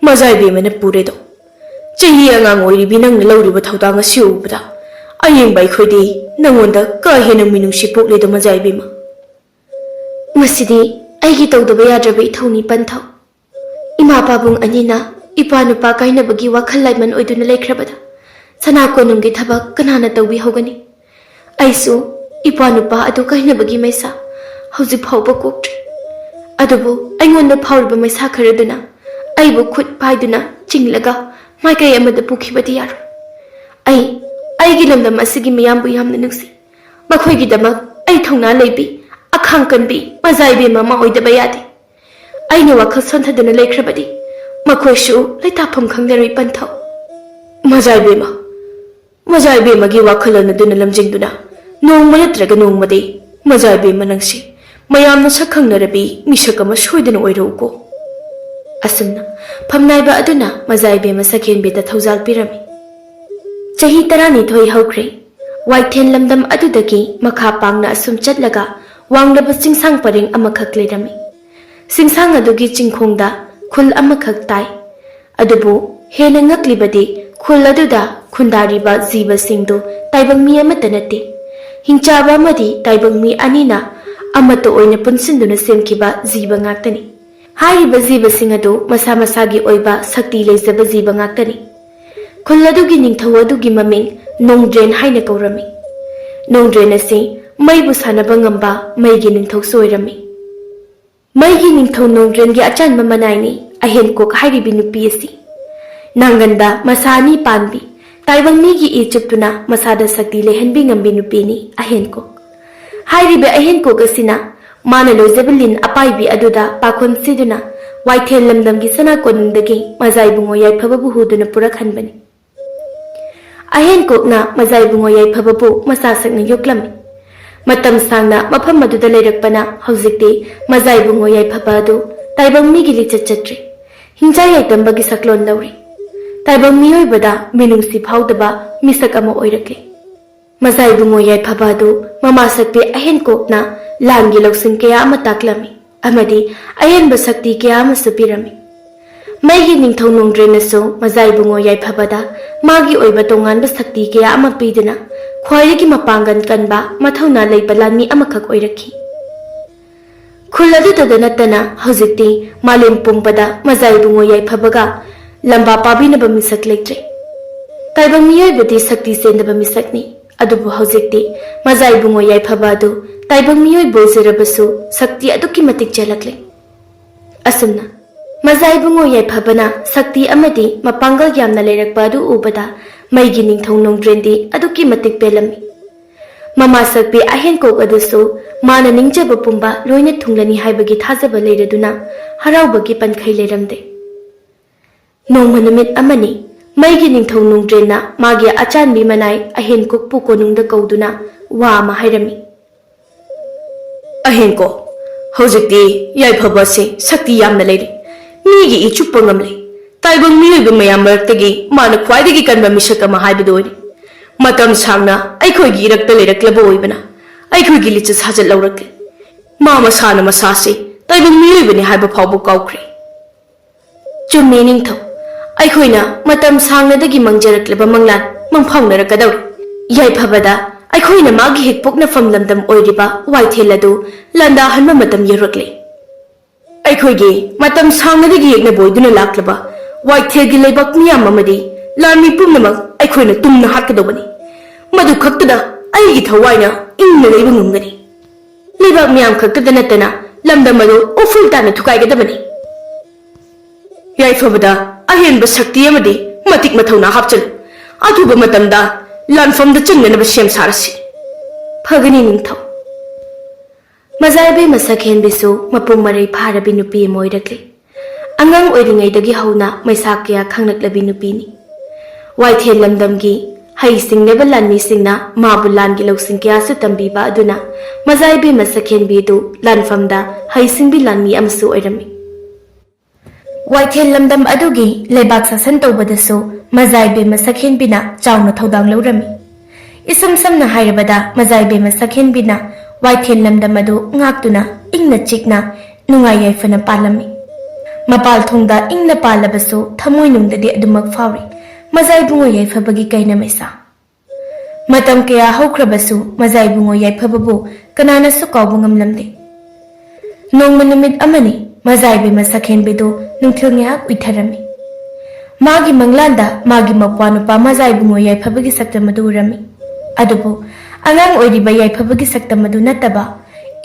ꯃꯖꯥꯏꯕꯦꯝꯃꯅ ꯄꯨꯔꯦꯗꯣ꯫ ꯆꯍꯤ ꯑꯉꯥꯡ ꯑꯣꯏꯔꯤꯕꯤ ꯅꯪꯅ ꯂꯧꯔꯤꯕ ꯊꯧꯗꯥꯡ ꯑꯁꯤ ꯎꯕꯗ ꯑꯌꯦꯡꯕ ꯑꯩꯈꯣꯏꯗꯤ ꯅꯪꯉꯣꯟꯗ ꯀꯥ ꯍꯦꯟꯅ ꯃꯤꯅꯨꯡꯁꯤ ꯄꯣꯛꯂꯦꯗꯣ ꯃꯖꯥꯏꯕꯦꯝꯃ꯫" "ꯃꯁꯤꯗꯤ ꯑꯩꯒꯤ ꯇꯧꯗꯕ ꯌꯥꯗ꯭ꯔꯕ ꯏꯊꯧꯅꯤ ꯄꯟꯊꯧ꯫ ꯏꯃꯥ ꯄꯥꯕꯨꯡ ꯑꯅꯤꯅ ꯏꯄꯥ ꯅꯨꯄꯥ ꯀꯥꯏꯅꯕꯒꯤ ꯋꯥꯈꯜ ꯂꯥꯏꯃꯟ ꯑꯣꯏꯗꯨꯅ ꯂꯩꯈ꯭ꯔꯕꯗ ꯁꯅꯥ ꯀꯣꯅꯨꯡꯒꯤ ꯊꯕꯛ ꯀꯅꯥꯅ ꯇꯧꯕꯤꯍꯧꯒꯅꯤ? ꯑꯩꯁꯨ ꯏꯄꯥ ꯅꯨꯄꯥ ꯑꯗꯨ ꯀꯥꯏꯅꯕꯒꯤ ꯃꯩꯁꯥ ꯍꯧꯖꯤꯛ ꯐꯥꯎꯕ ꯀꯣꯛꯇ꯭ꯔꯤ꯫ ꯑꯗꯨꯕꯨ ꯑꯩꯉꯣꯟꯗ ꯐꯥꯎꯔꯤꯕ ꯃꯩꯁꯥ ꯈꯔꯗꯨꯅ ꯑꯩꯕꯨ ꯈꯨꯠ ꯄꯥꯏꯗꯨꯅ ꯆꯤꯡꯂꯒ ꯃꯥꯏꯀꯩ ꯑꯃꯗ ꯄꯨꯈꯤꯕꯗꯤ ꯌꯥꯔꯣꯏ꯫ ꯑꯩ ꯑꯩꯒꯤ ꯂꯝꯗꯝ ꯑꯁꯤꯒꯤ ꯃꯤꯌꯥꯝꯕꯨ ꯌꯥꯝꯅ ꯅꯨꯡꯁꯤ꯫ ꯃꯈꯣꯏꯒꯤꯗꯃꯛ ꯑꯩ ꯊꯧꯅꯥ ꯂꯩꯕꯤ, ꯑꯈꯥꯡ ꯀꯟꯕꯤ ꯃꯖꯥ ꯏꯕꯦꯝꯃ ꯑꯃ ꯑꯣꯏꯗꯕ ꯌꯥꯗꯦ꯫ ꯑꯩꯅ ꯋꯥꯈꯜ ꯁꯣꯟꯊꯗꯨꯅ ꯂꯩꯈ꯭ꯔꯕꯗꯤ ꯃꯈꯣꯏꯁꯨ ꯂꯩꯇꯥꯐꯝ ꯈꯪꯂꯔꯣꯏ ꯄꯟꯊꯧ꯫" "ꯃꯖꯥ ꯏꯕꯦꯝꯃ, ꯃꯖꯥ ꯏꯕꯦꯝꯃꯒꯤ ꯋꯥꯈꯜꯂꯣꯟ ꯑꯗꯨꯅ ꯂꯝꯖꯤꯡꯗꯨꯅ ꯅꯣꯡꯃ ꯅꯠꯇ꯭ꯔꯒ ꯅꯣꯡꯃꯗꯤ ꯃꯖꯥ ꯏꯕꯦꯝꯃ ꯅꯪꯁꯤ ꯃꯌꯥꯝꯅ ꯁꯛ ꯈꯪꯅꯔꯕꯤ ꯃꯤꯁꯛ ꯑꯃ ꯁꯣꯏꯗꯅ ꯑꯣꯏꯔꯛꯎꯀꯣ꯫" ꯑꯁꯨꯝꯅ ꯐꯝꯅꯥꯏꯕ ꯑꯗꯨꯅ ꯃꯖꯥ ꯏꯕꯦꯝꯃ ꯁꯛꯍꯦꯟꯕꯤꯗ ꯊꯧꯖꯥꯜ ꯄꯤꯔꯝꯃꯤ꯫ ꯆꯍꯤ ꯇꯔꯥꯅꯤꯊꯣꯏ ꯍꯧꯈ꯭ꯔꯦ꯫ ꯋꯥꯏꯊꯦꯟ ꯂꯝꯗꯝ ꯑꯗꯨꯗꯒꯤ ꯃꯈꯥ ꯄꯥꯡꯅ ꯑꯁꯨꯝ ꯆꯠꯂꯒ ꯋꯥꯡꯂꯕ ꯆꯤꯡꯁꯥꯡ ꯄꯔꯦꯡ ꯑꯃꯈꯛ ꯂꯩꯔꯝꯃꯤ꯫ ꯆꯤꯡꯁꯥꯡ ꯑꯗꯨꯒꯤ ꯆꯤꯡꯈꯣꯡꯗ ꯈꯨꯜ ꯑꯃꯈꯛ ꯇꯥꯏ꯫ ꯑꯗꯨꯕꯨ ꯍꯦꯟꯅ ꯉꯛꯂꯤꯕꯗꯤ ꯈꯨꯜ ꯑꯗꯨꯗ ꯈꯨꯟꯗꯥꯔꯤꯕ ꯖꯤꯕꯁꯤꯡꯗꯨ ꯇꯥꯏꯕꯪ ꯃꯤ ꯑꯃꯠꯇ ꯅꯠꯇꯦ꯫ ꯍꯤꯡꯆꯥꯕ ꯑꯃꯗꯤ ꯇꯥꯏꯕꯪ ꯃꯤ ꯑꯅꯤꯅ ꯑꯃꯠꯇ ꯑꯣꯏꯅ ꯄꯨꯟꯁꯤꯟꯗꯨꯅ ꯁꯦꯝꯈꯤꯕ ꯖꯤꯕ ꯉꯥꯛꯇꯅꯤ꯫ ꯍꯥꯏꯔꯤꯕ ꯖꯤꯕꯁꯤꯡ ꯑꯗꯨ ꯃꯁꯥ ꯃꯁꯥꯒꯤ ꯑꯣꯏꯕ ꯁꯛꯇꯤ ꯂꯩꯖꯕ ꯖꯤꯕ ꯉꯥꯛꯇꯅꯤ꯫ ꯈꯨꯜ ꯑꯗꯨꯒꯤ ꯅꯤꯡꯊꯧ ꯑꯗꯨꯒꯤ ꯃꯃꯤꯡ ꯅꯣꯡꯗ꯭ꯔꯦꯟ ꯍꯥꯏꯅ ꯀꯧꯔꯝꯃꯤ꯫ ꯅꯣꯡꯗ꯭ꯔꯦꯟ ꯑꯁꯤ ꯃꯩꯕꯨ ꯁꯥꯟꯅꯕ ꯉꯝꯕ ꯃꯩꯒꯤ ꯅꯤꯡꯊꯧꯁꯨ ꯑꯣꯏꯔꯝꯃꯤ꯫ ꯃꯩꯒꯤ ꯅꯤꯡꯊꯧ ꯅꯣꯡꯗ꯭ꯔꯦꯟꯒꯤ ꯑꯆꯥꯟꯕ ꯃꯅꯥꯏꯅꯤ ꯑꯍꯦꯟꯀꯣꯛ ꯍꯥꯏꯔꯤꯕꯤ ꯅꯨꯄꯤ ꯑꯁꯤ꯫ ꯅꯥꯡꯒꯟꯗ ꯃꯁꯥ ꯑꯅꯤ ꯄꯥꯟꯕꯤ, ꯇꯥꯏꯕꯪ ꯃꯤꯒꯤ ꯏ ꯆꯨꯞꯇꯨꯅ ꯃꯁꯥꯗ ꯁꯛꯇꯤ ꯂꯩꯍꯟꯕꯤ ꯉꯝꯕꯤ ꯅꯨꯄꯤꯅꯤ ꯑꯍꯦꯟꯀꯣꯛ꯫ ꯍꯥꯏꯔꯤꯕ ꯑꯍꯦꯟꯀꯣꯛ ꯑꯁꯤꯅ ꯃꯥꯅ ꯂꯣꯏꯖꯕ ꯂꯤꯟ ꯑꯄꯥꯏꯕꯤ ꯑꯗꯨꯗ ꯄꯥꯈꯣꯟ ꯁꯤꯗꯨꯅ ꯋꯥꯏꯊꯦꯜ ꯂꯝꯗꯝꯒꯤ ꯁꯅꯥ ꯀꯣꯅꯨꯡꯗꯒꯤ ꯃꯖꯥ ꯏꯕꯨꯡꯉꯣ ꯌꯥꯏꯐꯕꯕꯨ ꯍꯨꯗꯨꯅ ꯄꯨꯔꯛꯍꯟꯕꯅꯤ꯫ ꯑꯍꯦꯟꯀꯣꯛꯅ ꯃꯖꯥ ꯏꯕꯨꯡꯉꯣ ꯌꯥꯏꯐꯕꯕꯨ ꯃꯆꯥꯁꯛꯅ ꯌꯣꯛꯂꯝꯃꯤ꯫ ꯃꯇꯝ ꯁꯥꯡꯅ ꯃꯐꯝ ꯑꯗꯨꯗ ꯂꯩꯔꯛꯄꯅ ꯍꯧꯖꯤꯛꯇꯤ ꯃꯖꯥꯏꯕꯨꯡꯉꯣ ꯌꯥꯏꯐꯕ ꯑꯗꯨ ꯇꯥꯏꯕꯪ ꯃꯤꯒꯤ ꯂꯤꯆꯠ ꯆꯠꯇ꯭ꯔꯦ꯫ ꯍꯤꯡꯆꯥ ꯌꯥꯏꯇꯝꯕꯒꯤ ꯁꯛꯂꯣꯟ ꯂꯧꯔꯦ꯫ ꯇꯥꯏꯕꯪ ꯃꯤꯑꯣꯏꯕꯗ ꯃꯤꯅꯨꯡꯁꯤ ꯐꯥꯎꯗꯕ ꯃꯤꯁꯛ ꯑꯃ ꯑꯣꯏꯔꯛꯂꯦ꯫ ꯃꯖꯥꯏꯕꯨꯡꯉꯣ ꯌꯥꯏꯐꯕ ꯑꯗꯨ ꯃꯃꯥ ꯁꯛꯄꯤ ꯑꯍꯦꯟ ꯀꯣꯛꯅ ꯂꯥꯟꯒꯤ ꯂꯧꯁꯤꯡ ꯀꯌꯥ ꯑꯃ ꯇꯥꯛꯂꯝꯃꯤ ꯑꯃꯗꯤ ꯑꯍꯦꯟꯕ ꯁꯛꯇꯤ ꯀꯌꯥ ꯑꯃꯁꯨ ꯄꯤꯔꯝꯃꯤ꯫ ꯃꯩꯒꯤ ꯅꯤꯡꯊꯧ ꯅꯣꯡꯗ꯭ꯔꯦꯟꯅꯁꯨ ꯃꯖꯥꯏꯕꯨꯡꯉꯣ ꯌꯥꯏꯐꯕꯗ ꯃꯥꯒꯤ ꯑꯣꯏꯕ ꯇꯣꯉꯥꯟꯕ ꯁꯛꯇꯤ ꯀꯌꯥ ꯑꯃ ꯄꯤꯗꯨꯅ ꯈ꯭ꯋꯥꯏꯗꯒꯤ ꯃꯄꯥꯡꯒꯜ ꯀꯟꯕ, ꯃꯊꯧꯅꯥ ꯂꯩꯕ ꯂꯥꯟꯃꯤ ꯑꯃꯈꯛ ꯑꯣꯏꯔꯛꯈꯤ꯫ ꯈꯨꯜ ꯑꯗꯨꯗꯇ ꯅꯠꯇꯅ ꯍꯧꯖꯤꯛꯇꯤ ꯃꯥꯂꯦꯝ ꯄꯨꯝꯕꯗ ꯃꯖꯥꯏꯕꯨꯡꯉꯣ ꯌꯥꯏꯐꯕꯒ ꯂꯝꯕꯥ ꯄꯥꯕꯤꯅꯕ ꯃꯤꯁꯛ ꯂꯩꯇ꯭ꯔꯦ꯫ ꯇꯥꯏꯕꯪ ꯃꯤꯑꯣꯏꯕꯗꯤ ꯁꯛꯇꯤ ꯆꯦꯟꯗꯕ ꯃꯤꯁꯛꯅꯤ, ꯑꯗꯨꯕꯨ ꯍꯧꯖꯤꯛꯇꯤ ꯃꯖꯥꯏꯕꯨꯡꯉꯣ ꯌꯥꯏꯐꯕ ꯑꯗꯨ ꯇꯥꯏꯕꯪ ꯃꯤꯑꯣꯏꯕ ꯑꯣꯏꯖꯔꯕꯁꯨ ꯁꯛꯇꯤ ꯑꯗꯨꯛꯀꯤ ꯃꯇꯤꯛ ꯆꯦꯜꯂꯛꯂꯦ꯫ ꯑꯁꯨꯝꯅ ꯃꯖꯥꯏꯕꯨꯡꯉꯣ ꯌꯥꯏꯐꯕꯅ ꯁꯛꯇꯤ ꯑꯃꯗꯤ ꯃꯄꯥꯡꯒꯜ ꯌꯥꯝꯅ ꯂꯩꯔꯛꯄ ꯑꯗꯨ ꯎꯕꯗ ꯃꯩꯒꯤ ꯅꯤꯡꯊꯧ ꯅꯣꯡꯗ꯭ꯔꯦꯟꯗꯤ ꯑꯗꯨꯛꯀꯤ ꯃꯇꯤꯛ ꯄꯦꯜꯂꯝꯃꯤ꯫ ꯃꯃꯥ ꯁꯛꯄꯤ ꯑꯍꯦꯟ ꯀꯣꯛ ꯑꯗꯨꯁꯨ ꯃꯥꯅ ꯅꯤꯡꯖꯕ ꯄꯨꯝꯕ ꯂꯣꯏꯅ ꯊꯨꯡꯂꯅꯤ ꯍꯥꯏꯕꯒꯤ ꯊꯥꯖꯕ ꯂꯩꯔꯗꯨꯅ ꯍꯔꯥꯎꯕꯒꯤ ꯄꯟꯈꯩ ꯂꯩꯔꯝꯗꯦ꯫ ꯅꯣꯡꯃ ꯅꯨꯃꯤꯠ ꯑꯃꯅꯤ ꯃꯩꯒꯤ ꯅꯤꯡꯊꯧ ꯅꯣꯡꯗ꯭ꯔꯦꯟꯅ ꯃꯥꯒꯤ ꯑꯆꯥꯟꯕꯤ ꯃꯅꯥꯏ ꯑꯍꯦꯟ ꯀꯣꯛꯄꯨ ꯀꯣꯅꯨꯡꯗ ꯀꯧꯗꯨꯅ ꯋꯥ ꯑꯃ ꯍꯥꯏꯔꯝꯃꯤ꯫ ꯑꯍꯦꯟꯀꯣ, ꯍꯧꯖꯤꯛꯇꯤ ꯌꯥꯏꯐꯕ ꯑꯁꯤ ꯁꯛꯇꯤ ꯌꯥꯝꯅ ꯂꯩꯔꯦ꯫ ꯃꯤꯒꯤ ꯏ ꯆꯨꯞꯄ ꯉꯝꯂꯦ꯫ ꯇꯥꯏꯕꯪ ꯃꯤꯑꯣꯏꯕ ꯃꯌꯥꯝ ꯃꯔꯛꯇꯒꯤ ꯃꯥꯅ ꯈ꯭ꯋꯥꯏꯗꯒꯤ ꯀꯟꯕ ꯃꯤꯁꯛ ꯑꯃ ꯍꯥꯏꯕꯗꯨ ꯑꯣꯏꯔꯦ꯫ ꯃꯇꯝ ꯁꯥꯡꯅ ꯑꯩꯈꯣꯏꯒꯤ ꯏꯔꯛꯇ ꯂꯩꯔꯛꯂꯕ ꯑꯣꯏꯕꯅ ꯑꯩꯈꯣꯏꯒꯤ ꯂꯤꯆꯠ ꯁꯥꯖꯠ ꯂꯧꯔꯛꯂꯦ꯫ ꯃꯥ ꯃꯁꯥꯅ ꯃꯁꯥꯁꯦ ꯇꯥꯏꯕꯪ ꯃꯤꯑꯣꯏꯕꯅꯤ ꯍꯥꯏꯕ ꯐꯥꯎꯕ ꯀꯥꯎꯈ꯭ꯔꯦ꯫ ꯆꯨꯝꯃꯤ ꯅꯤꯡꯊꯧ, ꯑꯩꯈꯣꯏꯅ ꯃꯇꯝ ꯁꯥꯡꯅꯗꯒꯤ ꯃꯪꯖꯔꯛꯂꯕ ꯃꯪꯂꯥꯟ ꯃꯪꯐꯥꯎꯅꯔꯛꯀꯗꯧꯔꯦ꯫ ꯌꯥꯏꯐꯕꯗ ꯑꯩꯈꯣꯏꯅ ꯃꯥꯒꯤ ꯍꯦꯛ ꯄꯣꯛꯅꯐꯝ ꯂꯝꯗꯝ ꯑꯣꯏꯔꯤꯕ ꯋꯥꯏꯊꯦꯜ ꯑꯗꯨ ꯂꯥꯟꯗꯥꯍꯟꯕ ꯃꯇꯝ ꯌꯧꯔꯛꯂꯦ꯫ ꯑꯩꯈꯣꯏꯒꯤ ꯃꯇꯝ ꯁꯥꯡꯅꯗꯒꯤ ꯌꯦꯛꯅꯕ ꯑꯣꯏꯗꯨꯅ ꯂꯥꯛꯂꯕ ꯋꯥꯏꯊꯦꯜꯒꯤ ꯂꯩꯕꯥꯛ ꯃꯤꯌꯥꯝ ꯑꯃꯗꯤ ꯂꯥꯟꯃꯤ ꯄꯨꯝꯅꯃꯛ ꯑꯩꯈꯣꯏꯅ ꯇꯨꯝꯅ ꯍꯥꯠꯀꯗꯧꯕꯅꯤ꯫ ꯃꯗꯨ ꯈꯛꯇꯗ ꯑꯩꯒꯤ ꯊꯋꯥꯏꯅ ꯏꯪꯅ ꯂꯩꯕ ꯉꯝꯒꯅꯤ꯫ ꯂꯩꯕꯥꯛ ꯃꯤꯌꯥꯝ ꯈꯛꯇꯗ ꯅꯠꯇꯅ ꯂꯝꯗꯝ ꯑꯗꯨ ꯎꯐꯨꯜ ꯇꯥꯅ ꯊꯨꯒꯥꯏꯒꯗꯕꯅꯤ꯫ ꯌꯥꯏꯐꯕꯗ ꯑꯍꯦꯟꯕ ꯁꯛꯇꯤ ꯑꯃꯗꯤ ꯃꯇꯤꯛ ꯃꯊꯧꯅꯥ ꯍꯥꯞꯆꯜꯂꯨ꯫ ꯑꯊꯨꯕ ꯃꯇꯝꯗ ꯂꯥꯟꯐꯝꯗ ꯆꯪꯅꯅꯕ ꯁꯦꯝ ꯁꯥꯔꯁꯤ꯫ ꯐꯒꯅꯤ ꯅꯤꯡꯊꯧ꯫ ꯃꯖꯥꯏꯕꯤ ꯃꯁꯛ ꯍꯦꯟꯕꯤꯁꯨ ꯃꯄꯨꯡ ꯃꯔꯩ ꯐꯥꯔꯕꯤ ꯅꯨꯄꯤ ꯑꯃ ꯑꯣꯏꯔꯛꯂꯤ꯫ ꯑꯉꯥꯡ ꯑꯣꯏꯔꯤꯉꯩꯗꯒꯤ ꯍꯧꯅ ꯃꯩꯁꯥ ꯀꯌꯥ ꯈꯪꯂꯛꯂꯕꯤ ꯅꯨꯄꯤꯅꯤ꯫ ꯋꯥꯏꯊꯦꯜ ꯂꯝꯗꯝꯒꯤ ꯍꯩꯁꯤꯡꯂꯕ ꯂꯥꯟꯃꯤꯁꯤꯡꯅ ꯃꯥꯕꯨ ꯂꯥꯟꯒꯤ ꯂꯧꯁꯤꯡ ꯀꯌꯥꯁꯨ ꯇꯝꯕꯤꯕ ꯑꯗꯨꯅ ꯃꯖꯥꯏꯕꯦꯝꯃ ꯁꯛꯍꯦꯟꯕꯤꯗꯨ ꯂꯥꯟꯐꯝꯗ ꯍꯩꯁꯤꯡꯕꯤ ꯂꯥꯟꯃꯤ ꯑꯃꯁꯨ ꯑꯣꯏꯔꯝꯃꯤ꯫ ꯋꯥꯏꯊꯦꯜ ꯂꯝꯗꯝ ꯑꯗꯨꯒꯤ ꯂꯩꯕꯥꯛ ꯁꯥꯁꯟ ꯇꯧꯕꯗꯁꯨ ꯃꯖꯥꯏꯕꯦꯝꯃ ꯁꯛꯍꯦꯟꯕꯤꯅ ꯆꯥꯎꯅ ꯊꯧꯗꯥꯡ ꯂꯧꯔꯝꯃꯤ꯫ ꯏꯁꯝ ꯁꯝꯅ ꯍꯥꯏꯔꯕꯗ, ꯃꯖꯥꯏꯕꯦꯝꯃ ꯁꯛꯍꯦꯟꯕꯤꯅ ꯋꯥꯏꯊꯦꯜ ꯂꯝꯗꯝ ꯑꯗꯨ ꯉꯥꯛꯇꯨꯅ ꯏꯪꯅ ꯆꯤꯛꯅ ꯅꯨꯡꯉꯥꯏ ꯌꯥꯏꯐꯅ ꯄꯥꯜꯂꯝꯃꯤ꯫ ꯃꯄꯥꯜ ꯊꯣꯡꯗ ꯏꯪꯅ ꯄꯥꯜꯂꯕꯁꯨ ꯊꯃꯣꯏꯅꯨꯡꯗꯗꯤ ꯑꯗꯨꯃꯛ ꯐꯥꯎꯔꯤ, ꯃꯖꯥꯏꯕꯨꯡꯉꯣ ꯌꯥꯏꯐꯕꯒꯤ ꯀꯩꯅ ꯃꯩꯁꯥ꯫ ꯃꯇꯝ ꯀꯌꯥ ꯍꯧꯈ꯭ꯔꯕꯁꯨ ꯃꯖꯥꯏꯕꯨꯡꯉꯣ ꯌꯥꯏꯐꯕꯕꯨ ꯀꯅꯥꯅꯁꯨ ꯀꯥꯎꯕ ꯉꯝꯂꯝꯗꯦ꯫ ꯅꯣꯡꯃ ꯅꯨꯃꯤꯠ ꯑꯃꯅꯤ, ꯃꯖꯥꯏꯕꯦꯝꯃ ꯁꯛꯍꯦꯟꯕꯤꯗꯨ ꯅꯨꯡꯊꯤꯜ ꯉꯥꯏꯍꯥꯛ ꯎꯏꯊꯔꯝꯃꯤ꯫ ꯃꯥꯒꯤ ꯃꯪꯂꯥꯟꯗ ꯃꯥꯒꯤ ꯃꯧꯄ꯭ꯋꯥ ꯅꯨꯄꯥ ꯃꯖꯥꯏꯕꯨꯡꯉꯣ ꯌꯥꯏꯐꯕꯒꯤ ꯁꯛꯇꯝ ꯑꯗꯨ ꯎꯔꯝꯃꯤ꯫ ꯑꯗꯨꯕꯨ ꯑꯉꯥꯡ ꯑꯣꯏꯔꯤꯕ ꯌꯥꯏꯐꯕꯒꯤ ꯁꯛꯇꯝ ꯑꯗꯨ ꯅꯠꯇꯕ,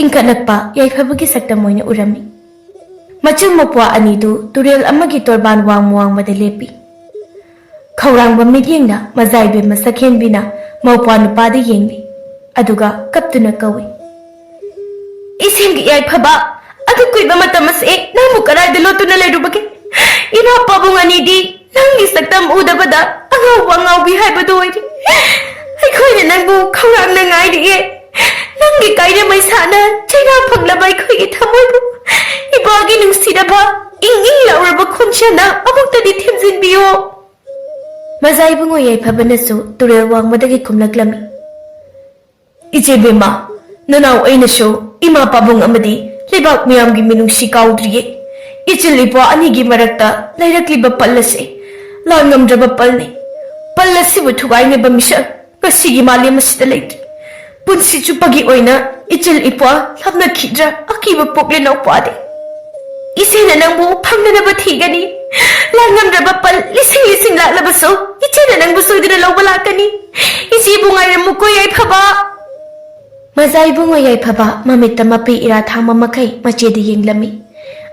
ꯏꯪꯈꯠꯂꯛꯄ ꯌꯥꯏꯐꯕꯒꯤ ꯁꯛꯇꯝ ꯑꯣꯏꯅ ꯎꯔꯝꯃꯤ꯫ ꯃꯆꯤꯟ ꯃꯧꯄ꯭ꯋꯥ ꯑꯅꯤꯗꯨ ꯇꯨꯔꯦꯜ ꯑꯃꯒꯤ ꯇꯣꯔꯕꯥꯟ ꯋꯥꯡꯃ ꯋꯥꯡꯃꯗ ꯂꯦꯞꯄꯤ꯫ ꯈꯧꯔꯥꯡꯕ ꯃꯤꯠꯌꯦꯡꯅ ꯃꯖꯥꯏꯕꯦꯝꯃ ꯁꯛꯍꯦꯟꯕꯤꯅ ꯃꯧꯄ꯭ꯋꯥ ꯅꯨꯄꯥꯗ ꯌꯦꯡꯂꯤ, ꯑꯗꯨꯒ ꯀꯞꯇꯨꯅ ꯀꯧꯏ, "ꯏꯆꯦꯝꯒꯤ ꯌꯥꯏꯐꯕ, ꯑꯗꯨ ꯀꯨꯏꯕ ꯃꯇꯝ ꯑꯁꯤ ꯅꯪꯕꯨ ꯀꯗꯥꯏꯗ ꯂꯣꯠꯇꯨꯅ ꯂꯩꯔꯨꯕꯒꯦ? ꯏꯃꯥ ꯄꯥꯕꯨꯡ ꯑꯅꯤꯗꯤ ꯅꯪꯒꯤ ꯁꯛꯇꯝ ꯎꯗꯕꯗ ꯑꯉꯥꯎꯕ ꯑꯉꯥꯎꯕꯤ ꯍꯥꯏꯕꯗꯨ ꯑꯣꯏꯔꯦ꯫ ꯑꯩꯈꯣꯏꯅ ꯅꯪꯕꯨ ꯈꯧꯔꯥꯡꯅ ꯉꯥꯏꯔꯤꯑꯦ꯫ ꯅꯪꯒꯤ ꯀꯥꯏꯔꯦꯝ ꯃꯩꯁꯥꯅ ꯆꯩꯔꯥ ꯐꯪꯂꯕ ꯑꯩꯈꯣꯏꯒꯤ ꯊꯃꯣꯏꯕꯨ ꯏꯄꯥꯒꯤ ꯅꯨꯡꯁꯤꯔꯕ ꯏꯪ ꯏꯪ ꯂꯥꯎꯔꯕ ꯈꯣꯟꯖꯦꯜꯅ ꯑꯃꯨꯛꯇꯗꯤ ꯊꯦꯝꯖꯤꯟꯕꯤꯌꯣ꯫" ꯃꯖꯥ ꯏꯕꯨꯡꯉꯣ ꯌꯥꯏꯐꯕꯅꯁꯨ ꯇꯨꯔꯦꯜ ꯋꯥꯡꯃꯗꯒꯤ ꯈꯨꯝꯂꯛꯂꯝꯃꯤ, "ꯏꯆꯦ ꯕꯦꯝꯃ, ꯅꯅꯥꯎ ꯑꯩꯅꯁꯨ ꯏꯃꯥ ꯄꯥꯕꯨꯡ ꯑꯃꯗꯤ ꯂꯩꯕꯥꯛ ꯃꯤꯌꯥꯝꯒꯤ ꯃꯤꯅꯨꯡꯁꯤ ꯀꯥꯎꯗ꯭ꯔꯤꯌꯦ꯫ ꯏꯆꯤꯜ ꯏꯄ꯭ꯋꯥ ꯑꯅꯤꯒꯤ ꯃꯔꯛꯇ ꯂꯩꯔꯛꯂꯤꯕ ꯄꯜ ꯑꯁꯤ ꯂꯥꯟ ꯉꯝꯗ꯭ꯔꯕ ꯄꯜꯅꯤ꯫ ꯄꯜ ꯑꯁꯤꯕꯨ ꯊꯨꯒꯥꯏꯅꯕ ꯃꯤꯁꯛ ꯉꯁꯤꯒꯤ ꯃꯥꯂꯦꯝ ꯑꯁꯤꯗ ꯂꯩꯇ꯭ꯔꯤ꯫ ꯄꯨꯟꯁꯤ ꯆꯨꯞꯄꯒꯤ ꯑꯣꯏꯅ ꯏꯆꯤꯜ ꯏꯄ꯭ꯋꯥ ꯂꯥꯞꯅꯈꯤꯗ꯭ꯔꯥ ꯑꯀꯤꯕ ꯄꯣꯛꯂꯦ ꯅꯧꯄ꯭ꯋꯥꯗꯤ꯫ ꯏꯆꯦꯅ ꯅꯪꯕꯨ ꯐꯪꯅꯅꯕ ꯊꯤꯒꯅꯤ꯫ ꯂꯥꯟ ꯉꯝꯗ꯭ꯔꯕ ꯄꯜ ꯂꯤꯁꯤꯡ ꯂꯤꯁꯤꯡ ꯂꯥꯛꯂꯕꯁꯨ ꯏꯆꯦꯅ ꯅꯪꯕꯨ ꯁꯣꯏꯗꯅ ꯂꯧꯕ ꯂꯥꯛꯀꯅꯤ꯫ ꯏꯆꯦꯕꯨ ꯉꯥꯏꯔꯝꯃꯨꯀꯣ ꯌꯥꯏꯐꯕ꯫" ꯃꯖꯥ ꯏꯕꯨꯡꯉꯣ ꯌꯥꯏꯐꯕ ꯃꯃꯤꯠꯇ ꯃꯄꯤ ꯏꯔꯥ ꯊꯥꯡꯕ ꯃꯈꯩ ꯃꯆꯦꯗ ꯌꯦꯡꯂꯝꯃꯤ꯫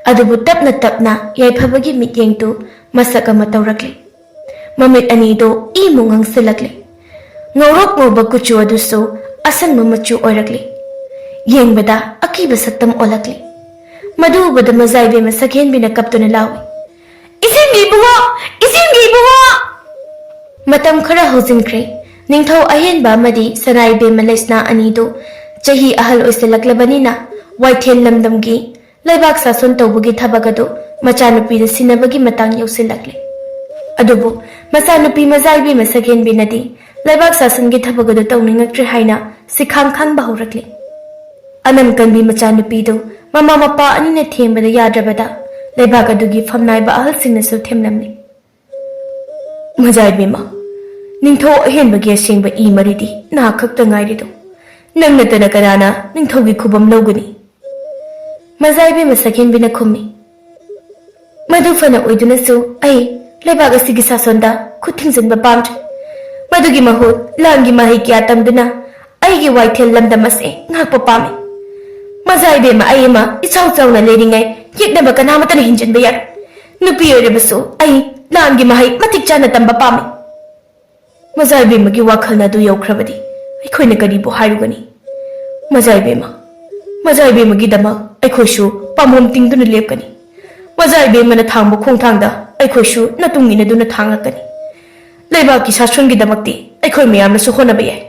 ꯑꯗꯨꯕꯨ ꯇꯞꯅ ꯇꯞꯅ ꯌꯥꯏꯐꯕꯒꯤ ꯃꯤꯠꯌꯦꯡꯗꯨ ꯃꯁꯛ ꯑꯃ ꯇꯧꯔꯛꯂꯦ꯫ ꯃꯃꯤꯠ ꯑꯅꯤꯗꯨ ꯏꯃꯨ ꯉꯥꯡꯁꯤꯜꯂꯛꯂꯦ꯫ ꯉꯧꯔꯣꯛ ꯉꯧꯕ ꯀꯨꯆꯨ ꯑꯗꯨꯁꯨ ꯑꯁꯪꯕ ꯃꯆꯨ ꯑꯣꯏꯔꯛꯂꯦ꯫ ꯌꯦꯡꯕꯗ ꯑꯀꯤꯕ ꯁꯛꯇꯝ ꯑꯣꯜꯂꯛꯂꯦ꯫ ꯃꯗꯨ ꯎꯕꯗ ꯃꯖꯥ ꯏꯕꯦꯝꯃ ꯁꯛꯍꯦꯟꯕꯤꯅ ꯀꯞꯇꯨꯅ ꯂꯥꯎꯏ, "ꯏꯆꯦꯝꯒꯤ ꯏꯕꯨꯡꯉꯣ! ꯏꯆꯦꯝꯒꯤ ꯏꯕꯨꯡꯉꯣ!" ꯃꯇꯝ ꯈꯔ ꯍꯧꯖꯤꯟꯈ꯭ꯔꯦ꯫ ꯅꯤꯡꯊꯧ ꯑꯍꯦꯟꯕ ꯑꯃꯗꯤ ꯁꯅꯥ ꯏꯕꯦꯝꯃ ꯂꯩꯁꯅꯥ ꯑꯅꯤꯗꯨ ꯆꯍꯤ ꯑꯍꯜ ꯑꯣꯏꯁꯤꯜꯂꯛꯂꯕꯅꯤꯅ ꯋꯥꯏꯊꯦꯜ ꯂꯝꯗꯝꯒꯤ ꯂꯩꯕꯥꯛ ꯁꯥꯁꯣꯟ ꯇꯧꯕꯒꯤ ꯊꯕꯛ ꯑꯗꯨ ꯃꯆꯥꯅꯨꯄꯤꯗ ꯁꯤꯟꯅꯕꯒꯤ ꯃꯇꯥꯡ ꯌꯧꯁꯤꯜꯂꯛꯂꯦ꯫ ꯑꯗꯨꯕꯨ ꯃꯆꯥꯅꯨꯄꯤ ꯃꯖꯥ ꯏꯕꯦꯝꯃ ꯁꯛꯍꯦꯟꯕꯤꯅꯗꯤ ꯂꯩꯕꯥꯛ ꯁꯥꯁꯟꯒꯤ ꯊꯕꯛ ꯑꯗꯨ ꯇꯧꯅꯤꯡꯉꯛꯇ꯭ꯔꯦ ꯍꯥꯏꯅ ꯁꯤꯈꯥꯡ ꯈꯥꯡꯕ ꯍꯧꯔꯛꯂꯦ꯫ ꯑꯅꯝ ꯀꯟꯕꯤ ꯃꯆꯥꯅꯨꯄꯤꯗꯨ ꯃꯃꯥ ꯃꯄꯥ ꯑꯅꯤꯅ ꯊꯦꯝꯕꯗ ꯌꯥꯗ꯭ꯔꯕꯗ ꯂꯩꯕꯥꯛ ꯑꯗꯨꯒꯤ ꯐꯝꯅꯥꯏꯕ ꯑꯍꯜꯁꯤꯡꯅꯁꯨ ꯊꯦꯝꯂꯝꯃꯤ꯫ ꯃꯖꯥ ꯏꯕꯦꯝꯃ, ꯅꯤꯡꯊꯧ ꯑꯍꯦꯟꯕꯒꯤ ꯑꯁꯦꯡꯕ ꯏ ꯃꯔꯤꯗꯤ ꯅꯍꯥꯛ ꯈꯛꯇ ꯉꯥꯏꯔꯦꯗꯣ꯫ ꯅꯪ ꯅꯠꯇꯅ ꯀꯅꯥꯅ ꯅꯤꯡꯊꯧꯒꯤ ꯈꯨꯕꯝ ꯂꯧꯒꯅꯤ? ꯃꯖꯥ ꯏꯕꯦꯝꯃ ꯁꯛꯍꯦꯟꯕꯤꯅ ꯈꯨꯝꯃꯤ꯫ ꯃꯗꯨ ꯐꯅ ꯑꯣꯏꯗꯨꯅꯁꯨ ꯑꯩ ꯂꯩꯕꯥꯛ ꯑꯁꯤꯒꯤ ꯁꯥꯁꯣꯟꯗ ꯈꯨꯠ ꯊꯤꯡꯖꯤꯟꯕ ꯄꯥꯝꯗ꯭ꯔꯦ꯫ ꯃꯗꯨꯒꯤ ꯃꯍꯨꯠ ꯂꯥꯟꯒꯤ ꯃꯍꯩ ꯀꯌꯥ ꯇꯝꯗꯨꯅ ꯑꯩꯒꯤ ꯋꯥꯏꯊꯦꯜ ꯂꯝꯗꯝ ꯑꯁꯤ ꯉꯥꯛꯄ ꯄꯥꯝꯃꯤ꯫ ꯃꯖꯥ ꯏꯕꯦꯝꯃ ꯑꯩ ꯑꯃ ꯏꯆꯥꯎ ꯆꯥꯎꯅ ꯂꯩꯔꯤꯉꯩ ꯌꯦꯛꯅꯕ ꯀꯅꯥꯃꯠꯇꯅ ꯍꯤꯡꯖꯤꯟꯕ ꯌꯥꯔꯣꯏ꯫ ꯅꯨꯄꯤ ꯑꯣꯏꯔꯕꯁꯨ ꯑꯩ ꯂꯥꯟꯒꯤ ꯃꯍꯩ ꯃꯇꯤꯛ ꯆꯥꯅ ꯇꯝꯕ ꯄꯥꯝꯃꯤ꯫ ꯃꯖꯥ ꯏꯕꯦꯝꯃꯒꯤ ꯋꯥꯈꯜꯅ ꯑꯗꯨ ꯌꯧꯈ꯭ꯔꯕꯗꯤ ꯑꯩꯈꯣꯏꯅ ꯀꯔꯤꯕꯨ ꯍꯥꯏꯔꯨꯒꯅꯤ? ꯃꯖꯥ ꯏꯕꯦꯝꯃ, ꯃꯖꯥ ꯏꯕꯦꯝꯃꯒꯤꯗꯃꯛ ꯑꯩꯈꯣꯏꯁꯨ ꯄꯥꯝꯕꯣꯝ ꯇꯤꯡꯗꯨꯅ ꯂꯦꯞꯀꯅꯤ꯫ ꯃꯖꯥ ꯏꯕꯦꯝꯃꯅ ꯊꯥꯡꯕ ꯈꯣꯡꯊꯥꯡꯗ ꯑꯩꯈꯣꯏꯁꯨ ꯅꯇꯨꯡ ꯏꯟꯅꯗꯨꯅ ꯊꯥꯡꯂꯛꯀꯅꯤ꯫ ꯂꯩꯕꯥꯛꯀꯤ ꯁꯥꯁꯣꯟꯒꯤꯗꯃꯛꯇꯤ ꯑꯩꯈꯣꯏ ꯃꯌꯥꯝꯅꯁꯨ ꯍꯣꯠꯅꯕ ꯌꯥꯏ꯫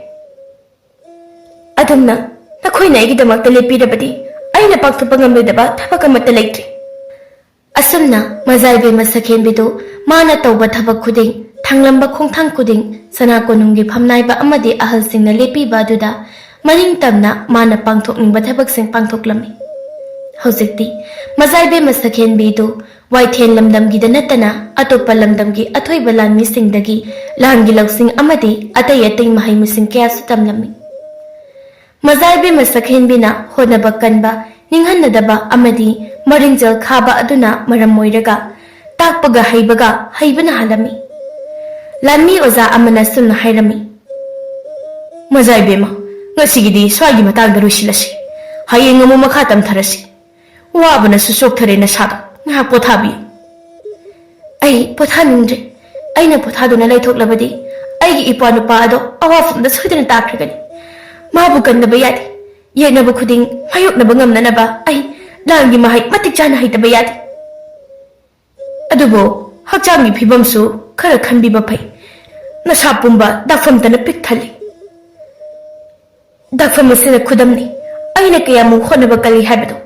ꯑꯗꯨꯝꯅ ꯅꯈꯣꯏꯅ ꯑꯩꯒꯤꯗꯃꯛꯇ ꯂꯦꯞꯄꯤꯔꯕꯗꯤ ꯑꯩꯅ ꯄꯥꯡꯊꯣꯛꯄ ꯉꯝꯂꯣꯏꯗꯕ ꯊꯕꯛ ꯑꯃꯠꯇ ꯂꯩꯇ꯭ꯔꯦ꯫ ꯑꯁꯨꯝꯅ ꯃꯖꯥ ꯏꯕꯦꯝꯃ ꯁꯛꯍꯦꯟꯕꯤꯗꯨ ꯃꯥꯅ ꯇꯧꯕ ꯊꯕꯛ ꯈꯨꯗꯤꯡ, ꯊꯥꯡꯂꯝꯕ ꯈꯣꯡꯊꯥꯡ ꯈꯨꯗꯤꯡ ꯁꯅꯥ ꯀꯣꯅꯨꯡꯒꯤ ꯐꯝꯅꯥꯏꯕ ꯑꯃꯗꯤ ꯑꯍꯜꯁꯤꯡꯅ ꯂꯦꯞꯄꯤꯕ ꯑꯗꯨꯗ ꯃꯅꯤꯡ ꯇꯝꯅ ꯃꯥꯅ ꯄꯥꯡꯊꯣꯛꯅꯤꯡꯕ ꯊꯕꯛꯁꯤꯡ ꯄꯥꯡꯊꯣꯛꯂꯝꯃꯤ꯫ ꯍꯧꯖꯤꯛꯇꯤ ꯃꯖꯥ ꯏꯕꯦꯝꯃ ꯁꯛꯍꯦꯟꯕꯤꯗꯨ ꯋꯥꯏꯊꯦꯜ ꯂꯝꯗꯝꯒꯤꯗ ꯅꯠꯇꯅ ꯑꯇꯣꯞꯄ ꯂꯝꯗꯝꯒꯤ ꯑꯊꯣꯏꯕ ꯂꯥꯟꯃꯤꯁꯤꯡꯗꯒꯤ ꯂꯥꯟꯒꯤ ꯂꯧꯁꯤꯡ ꯑꯃꯗꯤ ꯑꯇꯩ ꯑꯇꯩ ꯃꯍꯩ ꯃꯁꯤꯡ ꯀꯌꯥꯁꯨ ꯇꯝꯂꯝꯃꯤ꯫ ꯃꯖꯥ ꯏꯕꯦꯝꯃ ꯁꯛꯍꯦꯟꯕꯤꯅ ꯍꯣꯠꯅꯕ ꯀꯟꯕ, ꯅꯤꯡꯍꯟꯅꯗꯕ ꯑꯃꯗꯤ ꯃꯔꯤꯡꯖꯦꯜ ꯈꯥꯕ ꯑꯗꯨꯅ ꯃꯔꯝ ꯑꯣꯏꯔꯒ ꯇꯥꯛꯄꯒ ꯍꯩꯕꯒ ꯍꯩꯕꯅ ꯍꯥꯜꯂꯝꯃꯤ꯫ ꯂꯥꯟꯃꯤ ꯑꯣꯖꯥ ꯑꯃꯅ ꯁꯨꯝꯅ ꯍꯥꯏꯔꯝꯃꯤ, "ꯃꯖꯥ ꯏꯕꯦꯝꯃ, ꯉꯁꯤꯒꯤꯗꯤ ꯁ꯭ꯋꯥꯏꯒꯤ ꯃꯇꯥꯡꯗ ꯂꯣꯏꯁꯤꯜꯂꯁꯤ꯫ ꯍꯌꯦꯡ ꯑꯃꯨꯛ ꯃꯈꯥ ꯇꯝꯊꯔꯁꯤ꯫ ꯋꯥꯕꯅꯁꯨ ꯆꯣꯛꯊꯔꯦ ꯅꯁꯥꯗꯣ꯫ ꯉꯥꯏꯍꯥꯛ ꯄꯣꯊꯥꯕꯤꯌꯨ꯫" "ꯑꯩ ꯄꯣꯊꯥꯅꯤꯡꯗ꯭ꯔꯦ꯫ ꯑꯩꯅ ꯄꯣꯊꯥꯗꯨꯅ ꯂꯩꯊꯣꯛꯂꯕꯗꯤ ꯑꯩꯒꯤ ꯏꯄ꯭ꯋꯥ ꯅꯨꯄꯥ ꯑꯗꯣ ꯑꯋꯥꯐꯝꯗ ꯁꯣꯏꯗꯅ ꯇꯥꯈ꯭ꯔꯒꯅꯤ꯫ ꯃꯥꯕꯨ ꯀꯟꯗꯕ ꯌꯥꯗꯦ꯫ ꯌꯦꯛꯅꯕ ꯈꯨꯗꯤꯡ ꯃꯥꯌꯣꯛꯅꯕ ꯉꯝꯅꯅꯕ ꯑꯩ ꯂꯥꯟꯒꯤ ꯃꯍꯩ ꯃꯇꯤꯛ ꯆꯥꯅ ꯍꯩꯇꯕ ꯌꯥꯗꯦ꯫ ꯑꯗꯨꯕꯨ ꯍꯛꯆꯥꯡꯒꯤ ꯐꯤꯕꯝꯁꯨ ꯈꯔ ꯈꯟꯕꯤꯕ ꯐꯩ꯫ ꯅꯁꯥ ꯄꯨꯝꯕ ꯗꯥꯛꯐꯝꯇꯅ ꯄꯤꯛ ꯊꯜꯂꯤ꯫ ꯗꯥꯛꯐꯝ ꯑꯁꯤꯅ ꯈꯨꯗꯝꯅꯤ ꯑꯩꯅ ꯀꯌꯥꯃꯨꯛ ꯍꯣꯠꯅꯕ ꯀꯜꯂꯤ ꯍꯥꯏꯕꯗꯣ꯫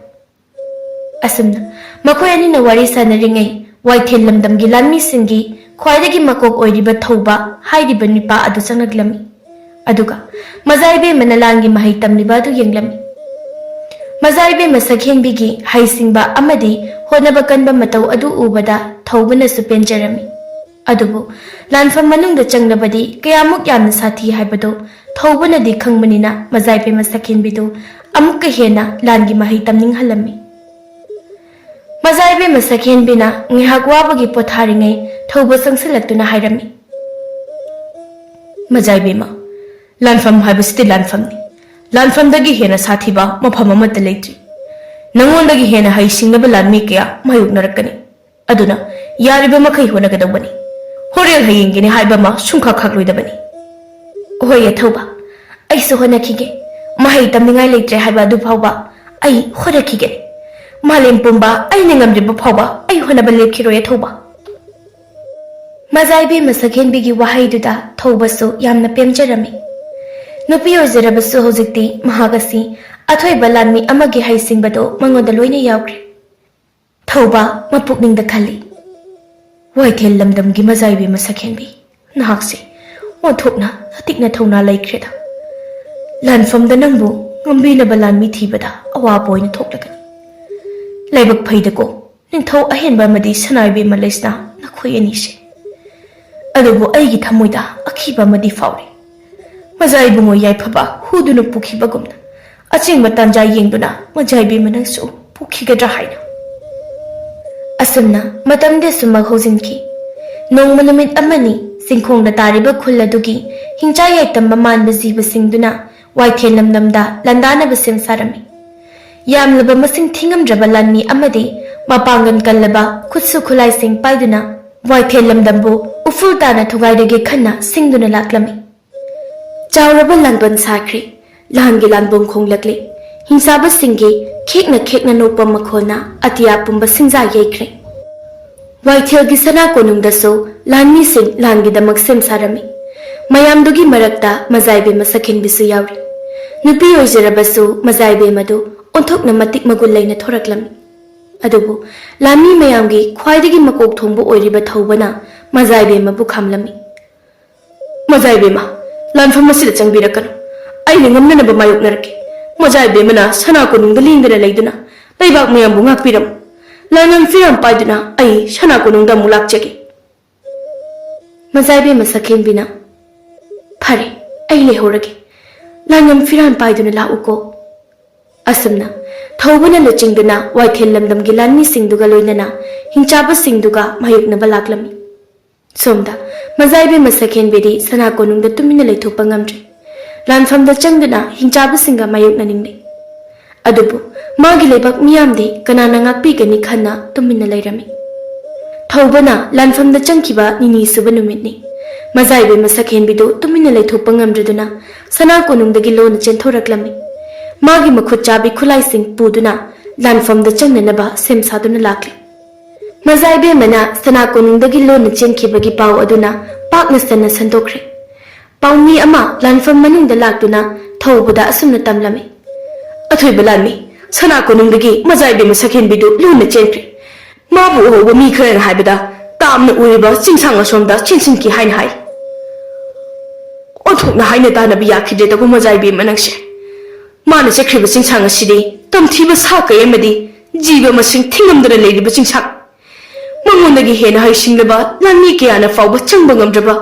ꯑꯁꯨꯝꯅ ꯃꯈꯣꯏ ꯑꯅꯤꯅ ꯋꯥꯔꯤ ꯁꯥꯟꯅꯔꯤꯉꯩ, ꯋꯥꯏꯊꯦꯜ ꯂꯝꯗꯝꯒꯤ ꯂꯥꯟꯃꯤꯁꯤꯡꯒꯤ ꯈ꯭ꯋꯥꯏꯗꯒꯤ ꯃꯀꯣꯛ ꯑꯣꯏꯔꯤꯕ ꯊꯧꯕ ꯍꯥꯏꯔꯤꯕ ꯅꯨꯄꯥ ꯑꯗꯨ ꯆꯪꯂꯛꯂꯝꯃꯤ꯫ ꯑꯗꯨꯒ ꯃꯖꯥ ꯏꯕꯦꯝꯃꯅ ꯂꯥꯟꯒꯤ ꯃꯍꯩ ꯇꯝꯂꯤꯕ ꯑꯗꯨ ꯌꯦꯡꯂꯝꯃꯤ꯫ ꯃꯖꯥ ꯏꯕꯦꯝꯃ ꯁꯛꯍꯦꯟꯕꯤꯒꯤ ꯍꯩꯁꯤꯡꯕ ꯑꯃꯗꯤ ꯍꯣꯠꯅꯕ ꯀꯟꯕ ꯃꯇꯧ ꯑꯗꯨ ꯎꯕꯗ ꯊꯧꯕꯅꯁꯨ ꯄꯦꯟꯖꯔꯝꯃꯤ꯫ ꯑꯗꯨꯕꯨ ꯂꯥꯟꯐꯝ ꯃꯅꯨꯡꯗ ꯆꯪꯂꯕꯗꯤ ꯀꯌꯥꯃꯨꯛ ꯌꯥꯝꯅ ꯁꯥꯊꯤ ꯍꯥꯏꯕꯗꯨ ꯊꯧꯕꯅꯗꯤ ꯈꯪꯕꯅꯤꯅ, ꯃꯖꯥ ꯏꯕꯦꯝꯃ ꯁꯛꯍꯦꯟꯕꯤꯗꯨ ꯑꯃꯨꯛꯀ ꯍꯦꯟꯅ ꯂꯥꯟꯒꯤ ꯃꯍꯩ ꯇꯝꯅꯤꯡꯍꯜꯂꯝꯃꯤ꯫ ꯃꯖꯥ ꯏꯕꯦꯝꯃ ꯁꯛꯍꯦꯟꯕꯤꯅ ꯉꯥꯏꯍꯥꯛ ꯋꯥꯕꯒꯤ ꯄꯣꯊꯥꯔꯤꯉꯩ ꯊꯧꯕ ꯆꯪꯁꯤꯜꯂꯛꯇꯨꯅ ꯍꯥꯏꯔꯝꯃꯤ, "ꯃꯖꯥ ꯏꯕꯦꯝꯃ, ꯂꯥꯟꯐꯝ ꯍꯥꯏꯕꯁꯤꯗꯤ ꯂꯥꯟꯐꯝꯅꯤ꯫ ꯂꯥꯟꯐꯝꯗꯒꯤ ꯍꯦꯟꯅ ꯁꯥꯊꯤꯕ ꯃꯐꯝ ꯑꯃꯠꯇ ꯂꯩꯇ꯭ꯔꯤ꯫ ꯅꯉꯣꯟꯗꯒꯤ ꯍꯦꯟꯅ ꯍꯩꯁꯤꯡꯂꯕ ꯂꯥꯟꯃꯤ ꯀꯌꯥ ꯃꯥꯌꯣꯛꯅꯔꯛꯀꯅꯤ꯫ ꯑꯗꯨꯅ ꯌꯥꯔꯤꯕ ꯃꯈꯩ ꯍꯣꯠꯅꯒꯗꯧꯕꯅꯤ꯫ ꯍꯣꯔꯦꯟ ꯍꯌꯦꯡꯒꯤꯅꯤ ꯍꯥꯏꯕ ꯑꯃ ꯁꯨꯡꯈꯛ ꯈꯛꯂꯣꯏꯗꯕꯅꯤ꯫" "ꯍꯣꯏ, ꯑꯊꯧꯕ, ꯑꯩꯁꯨ ꯍꯣꯠꯅꯈꯤꯒꯦ꯫ ꯃꯍꯩ ꯇꯝꯅꯤꯡꯉꯥꯏ ꯂꯩꯇ꯭ꯔꯦ ꯍꯥꯏꯕ ꯑꯗꯨ ꯐꯥꯎꯕ ꯑꯩ ꯍꯣꯠꯅꯈꯤꯒꯅꯤ꯫ ꯃꯥꯂꯦꯝ ꯄꯨꯝꯕ ꯑꯩꯅ ꯉꯝꯗ꯭ꯔꯤꯕ ꯐꯥꯎꯕ ꯑꯩ ꯍꯣꯠꯅꯕ ꯂꯦꯞꯈꯤꯔꯣꯏ, ꯑꯊꯧꯕ꯫" ꯃꯖꯥ ꯏꯕꯦꯝꯃ ꯁꯛꯍꯦꯟꯕꯤꯒꯤ ꯋꯥꯍꯩꯗꯨꯗ ꯊꯧꯕꯁꯨ ꯌꯥꯝꯅ ꯄꯦꯟꯖꯔꯝꯃꯤ꯫ ꯅꯨꯄꯤ ꯑꯣꯏꯖꯔꯕꯁꯨ ꯍꯧꯖꯤꯛꯇꯤ ꯃꯍꯥꯛ ꯑꯁꯤ ꯑꯊꯣꯏꯕ ꯂꯥꯟꯃꯤ ꯑꯃꯒꯤ ꯍꯩꯁꯤꯡꯕꯗꯣ ꯃꯉꯣꯟꯗ ꯂꯣꯏꯅ ꯌꯥꯎꯈ꯭ꯔꯦ꯫ ꯊꯧꯕ ꯃꯄꯨꯛꯅꯤꯡꯗ ꯈꯜꯂꯤ, "ꯋꯥꯏꯊꯦꯜ ꯂꯝꯗꯝꯒꯤ ꯃꯖꯥ ꯏꯕꯦꯝꯃ ꯁꯛꯍꯦꯟꯕꯤ, ꯅꯍꯥꯛꯁꯦ ꯑꯣꯟꯊꯣꯛꯅ ꯑꯇꯤꯛꯅ ꯊꯧꯅꯥ ꯂꯩꯈ꯭ꯔꯦꯗ꯫ ꯂꯥꯟꯐꯝꯗ ꯅꯪꯕꯨ ꯉꯝꯕꯤꯅꯕ ꯂꯥꯟꯃꯤ ꯊꯤꯕꯗ ꯑꯋꯥꯕ ꯑꯣꯏꯅ ꯊꯣꯛꯂꯒꯅꯤ꯫ ꯂꯥꯏꯕꯛ ꯐꯩꯗꯀꯣ, ꯅꯤꯡꯊꯧ ꯑꯍꯦꯟꯕ ꯑꯃꯗꯤ ꯁꯅꯥ ꯏꯕꯦꯝꯃ ꯂꯩꯁꯅꯥ, ꯅꯈꯣꯏ ꯑꯅꯤꯁꯦ꯫ ꯑꯗꯨꯕꯨ ꯑꯩꯒꯤ ꯊꯃꯣꯏꯗ ꯑꯀꯤꯕ ꯑꯃꯗꯤ ꯐꯥꯎꯔꯤ꯫ ꯃꯖꯥ ꯏꯕꯨꯡꯉꯣ ꯌꯥꯏꯐꯕ ꯍꯨꯗꯨꯅ ꯄꯨꯈꯤꯕꯒꯨꯝꯅ ꯑꯆꯤꯡꯕ ꯇꯥꯟꯖꯥ ꯌꯦꯡꯗꯨꯅ ꯃꯖꯥ ꯏꯕꯦꯝꯃ ꯅꯪꯁꯨ ꯄꯨꯈꯤꯒꯗ꯭ꯔꯥ ꯍꯥꯏꯅ꯫" ꯑꯁꯨꯝꯅ ꯃꯇꯝꯗꯤ ꯑꯁꯨꯝꯃꯛ ꯍꯧꯖꯤꯟꯈꯤ꯫ ꯅꯣꯡꯃ ꯅꯨꯃꯤꯠ ꯑꯃꯅꯤ ꯆꯤꯡꯈꯣꯡꯗ ꯇꯥꯔꯤꯕ ꯈꯨꯜ ꯑꯗꯨꯒꯤ ꯍꯤꯡꯆꯥ ꯌꯥꯏꯇꯝꯕ ꯃꯥꯟꯕ ꯖꯤꯕꯁꯤꯡꯗꯨꯅ ꯋꯥꯏꯊꯦꯜ ꯂꯝꯗꯝꯗ ꯂꯥꯟꯗꯥꯅꯕ ꯁꯦꯝ ꯁꯥꯔꯝꯃꯤ꯫ ꯌꯥꯝꯂꯕ ꯃꯁꯤꯡ ꯊꯤꯉꯝꯗ꯭ꯔꯕ ꯂꯥꯟꯃꯤ ꯑꯃꯗꯤ ꯃꯄꯥꯡꯒꯜ ꯀꯜꯂꯕ ꯈꯨꯠꯁꯨ ꯈꯨꯠꯂꯥꯏꯁꯤꯡ ꯄꯥꯏꯗꯨꯅ ꯋꯥꯏꯊꯦꯜ ꯂꯝꯗꯝꯕꯨ ꯎꯐꯨꯜ ꯇꯥꯅ ꯊꯨꯒꯥꯏꯔꯒꯦ ꯈꯟꯅ ꯁꯤꯡꯗꯨꯅ ꯂꯥꯛꯂꯝꯃꯤ꯫ ꯆꯥꯎꯔꯕ ꯂꯥꯟꯕꯟ ꯁꯥꯈ꯭ꯔꯦ꯫ ꯂꯥꯟꯒꯤ ꯂꯥꯟꯕꯨꯡ ꯈꯣꯡꯂꯛꯂꯦ꯫ ꯍꯤꯡꯆꯥꯕꯁꯤꯡꯒꯤ ꯈꯦꯛꯅ ꯈꯦꯛꯅ ꯅꯣꯛꯄ ꯃꯈꯣꯟꯅ ꯑꯇꯤꯌꯥ ꯄꯨꯝꯕ ꯁꯤꯡꯖꯥ ꯌꯩꯈ꯭ꯔꯦ꯫ ꯋꯥꯏꯊꯦꯜꯒꯤ ꯁꯅꯥ ꯀꯣꯅꯨꯡꯗꯁꯨ ꯂꯥꯟꯃꯤꯁꯤꯡ ꯂꯥꯟꯒꯤꯗꯃꯛ ꯁꯦꯝ ꯁꯥꯔꯝꯃꯤ꯫ ꯃꯌꯥꯝꯗꯨꯒꯤ ꯃꯔꯛꯇ ꯃꯖꯥꯏꯕꯦꯝꯃ ꯁꯛꯍꯦꯟꯕꯤꯁꯨ ꯌꯥꯎꯔꯤ꯫ ꯅꯨꯄꯤ ꯑꯣꯏꯖꯔꯕꯁꯨ ꯃꯖꯥꯏꯕꯦꯝꯃꯗꯨ ꯑꯣꯟꯊꯣꯛꯅ ꯃꯇꯤꯛ ꯃꯒꯨꯟ ꯂꯩꯅ ꯊꯣꯔꯛꯂꯝꯃꯤ꯫ ꯑꯗꯨꯕꯨ ꯂꯥꯟꯃꯤ ꯃꯌꯥꯝꯒꯤ ꯈ꯭ꯋꯥꯏꯗꯒꯤ ꯃꯀꯣꯛ ꯊꯣꯡꯕ ꯑꯣꯏꯔꯤꯕ ꯊꯧꯕꯅ ꯃꯖꯥꯏꯕꯦꯝꯃꯕꯨ ꯈꯥꯝꯂꯝꯃꯤ꯫ "ꯃꯖꯥꯏꯕꯦꯝꯃ, ꯂꯥꯟꯐꯝ ꯑꯁꯤꯗ ꯆꯪꯕꯤꯔꯛꯀꯅꯨ꯫ ꯑꯩꯅ ꯉꯝꯅꯅꯕ ꯃꯥꯌꯣꯛꯅꯔꯛꯀꯦ꯫ ꯃꯖꯥꯏꯕꯦꯝꯃꯅ ꯁꯅꯥ ꯀꯣꯅꯨꯡꯗ ꯂꯦꯡꯗꯅ ꯂꯩꯗꯨꯅ ꯂꯩꯕꯥꯛ ꯃꯌꯥꯝꯕꯨ ꯉꯥꯛꯄꯤꯔꯝꯃꯨ꯫ ꯂꯥꯟꯉꯝ ꯐꯤꯔꯥꯟ ꯄꯥꯏꯗꯨꯅ ꯑꯩ ꯁꯅꯥ ꯀꯣꯅꯨꯡꯗ ꯑꯃꯨꯛ ꯂꯥꯛꯆꯒꯦ꯫" ꯃꯖꯥꯏꯕꯦꯝꯃ ꯁꯛꯍꯦꯟꯕꯤꯅ, "ꯐꯔꯦ, ꯑꯩ ꯂꯩꯍꯧꯔꯒꯦ꯫ ꯂꯥꯟꯉꯝ ꯐꯤꯔꯥꯟ ꯄꯥꯏꯗꯨꯅ ꯂꯥꯛꯎꯀꯣ꯫" ꯑꯁꯨꯝꯅ ꯊꯧꯕꯅ ꯂꯨꯆꯤꯡꯗꯨꯅ ꯋꯥꯏꯊꯦꯜ ꯂꯝꯗꯝꯒꯤ ꯂꯥꯟꯃꯤꯁꯤꯡꯗꯨꯒ ꯂꯣꯏꯅꯅ ꯍꯤꯡꯆꯥꯕꯁꯤꯡꯗꯨꯒ ꯃꯥꯌꯣꯛꯅꯕ ꯂꯥꯛꯂꯝꯃꯤ꯫ ꯁꯣꯝꯗ ꯃꯖꯥꯏꯕꯦꯝꯃ ꯁꯛꯍꯦꯟꯕꯤꯗꯤ ꯁꯅꯥ ꯀꯣꯅꯨꯡꯗ ꯇꯨꯃꯤꯟꯅ ꯂꯩꯊꯣꯛꯄ ꯉꯝꯗ꯭ꯔꯦ꯫ ꯂꯥꯟꯐꯝꯗ ꯆꯪꯗꯨꯅ ꯍꯤꯡꯆꯥꯕꯁꯤꯡꯒ ꯃꯥꯌꯣꯛꯅꯅꯤꯡꯂꯦ꯫ ꯑꯗꯨꯕꯨ ꯃꯥꯒꯤ ꯂꯩꯕꯥꯛ ꯃꯤꯌꯥꯝꯗꯤ ꯀꯅꯥꯅ ꯉꯥꯛꯄꯤꯒꯅꯤ ꯈꯟꯅ ꯇꯨꯃꯤꯟꯅ ꯂꯩꯔꯝꯃꯤ꯫ ꯊꯧꯕꯅ ꯂꯥꯟꯐꯝꯗ ꯆꯪꯈꯤꯕ ꯅꯤꯅꯤ ꯁꯨꯕ ꯅꯨꯃꯤꯠꯅꯤ꯫ ꯃꯖꯥꯏꯕꯦꯝꯃ ꯁꯛꯍꯦꯟꯕꯤꯗꯨ ꯇꯨꯃꯤꯟꯅ ꯂꯩꯊꯣꯛꯄ ꯉꯝꯗ꯭ꯔꯗꯨꯅ ꯁꯅꯥ ꯀꯣꯅꯨꯡꯗꯒꯤ ꯂꯣꯟꯅ ꯆꯦꯟꯊꯣꯔꯛꯂꯝꯃꯤ꯫ ꯃꯥꯒꯤ ꯃꯈꯨꯠ ꯆꯥꯕꯤ ꯈꯨꯠꯂꯥꯏꯁꯤꯡ ꯄꯨꯗꯨꯅ ꯂꯥꯟꯐꯝꯗ ꯆꯪꯅꯅꯕ ꯁꯦꯝ ꯁꯥꯗꯨꯅ ꯂꯥꯛꯂꯤ꯫ ꯃꯖꯥꯏꯕꯦꯝꯃꯅ ꯁꯅꯥ ꯀꯣꯅꯨꯡꯗꯒꯤ ꯂꯣꯟꯅ ꯆꯦꯟꯈꯤꯕꯒꯤ ꯄꯥꯎ ꯑꯗꯨꯅ ꯄꯥꯛꯅ ꯁꯟꯅ ꯁꯟꯗꯣꯛꯈ꯭ꯔꯦ꯫ ꯄꯥꯎꯃꯤ ꯑꯃ ꯂꯥꯟꯐꯝ ꯃꯅꯨꯡꯗ ꯂꯥꯛꯇꯨꯅ ꯊꯧꯕꯗ ꯑꯁꯨꯝꯅ ꯇꯝꯂꯝꯃꯤ꯫ "ꯑꯊꯣꯏꯕ ꯂꯥꯟꯃꯤ, ꯁꯅꯥ ꯀꯣꯅꯨꯡꯗꯒꯤ ꯃꯖꯥꯏꯕꯦꯝꯃ ꯁꯛꯍꯦꯟꯕꯤꯗꯨ ꯂꯣꯟꯅ ꯆꯦꯟꯈ꯭ꯔꯦ꯫ ꯃꯥꯕꯨ ꯎꯍꯧꯕ ꯃꯤ ꯈꯔꯅ ꯍꯥꯏꯕꯗ ꯇꯥꯝꯅ ꯎꯔꯤꯕ ꯆꯤꯡꯁꯥꯡ ꯑꯁꯣꯝꯗ ꯆꯦꯟꯁꯤꯟꯈꯤ ꯍꯥꯏꯅ ꯍꯥꯏ꯫" "ꯑꯣꯟꯊꯣꯛꯅ ꯍꯥꯏꯅ ꯇꯥꯅꯕ ꯌꯥꯈꯤꯗ꯭ꯔꯦꯗꯀꯣ ꯃꯖꯥꯏꯕꯦꯝꯃ ꯅꯪꯁꯦ꯫ ꯃꯥꯅ ꯆꯠꯈ꯭ꯔꯤꯕ ꯆꯤꯡꯁꯥꯡ ꯑꯁꯤꯗꯤ ꯇꯝꯊꯤꯕ ꯁꯥ ꯀꯩ ꯑꯃꯗꯤ ꯖꯤꯕ ꯃꯁꯤꯡ ꯊꯤꯉꯝꯗꯅ ꯂꯩꯔꯤꯕ ꯆꯤꯡꯁꯥꯡ꯫ ꯃꯉꯣꯟꯗꯒꯤ ꯍꯦꯟꯅ ꯍꯩꯁꯤꯡꯂꯕ ꯂꯥꯟꯃꯤ ꯀꯌꯥꯅ ꯐꯥꯎꯕ ꯆꯪꯕ ꯉꯝꯗ꯭ꯔꯕ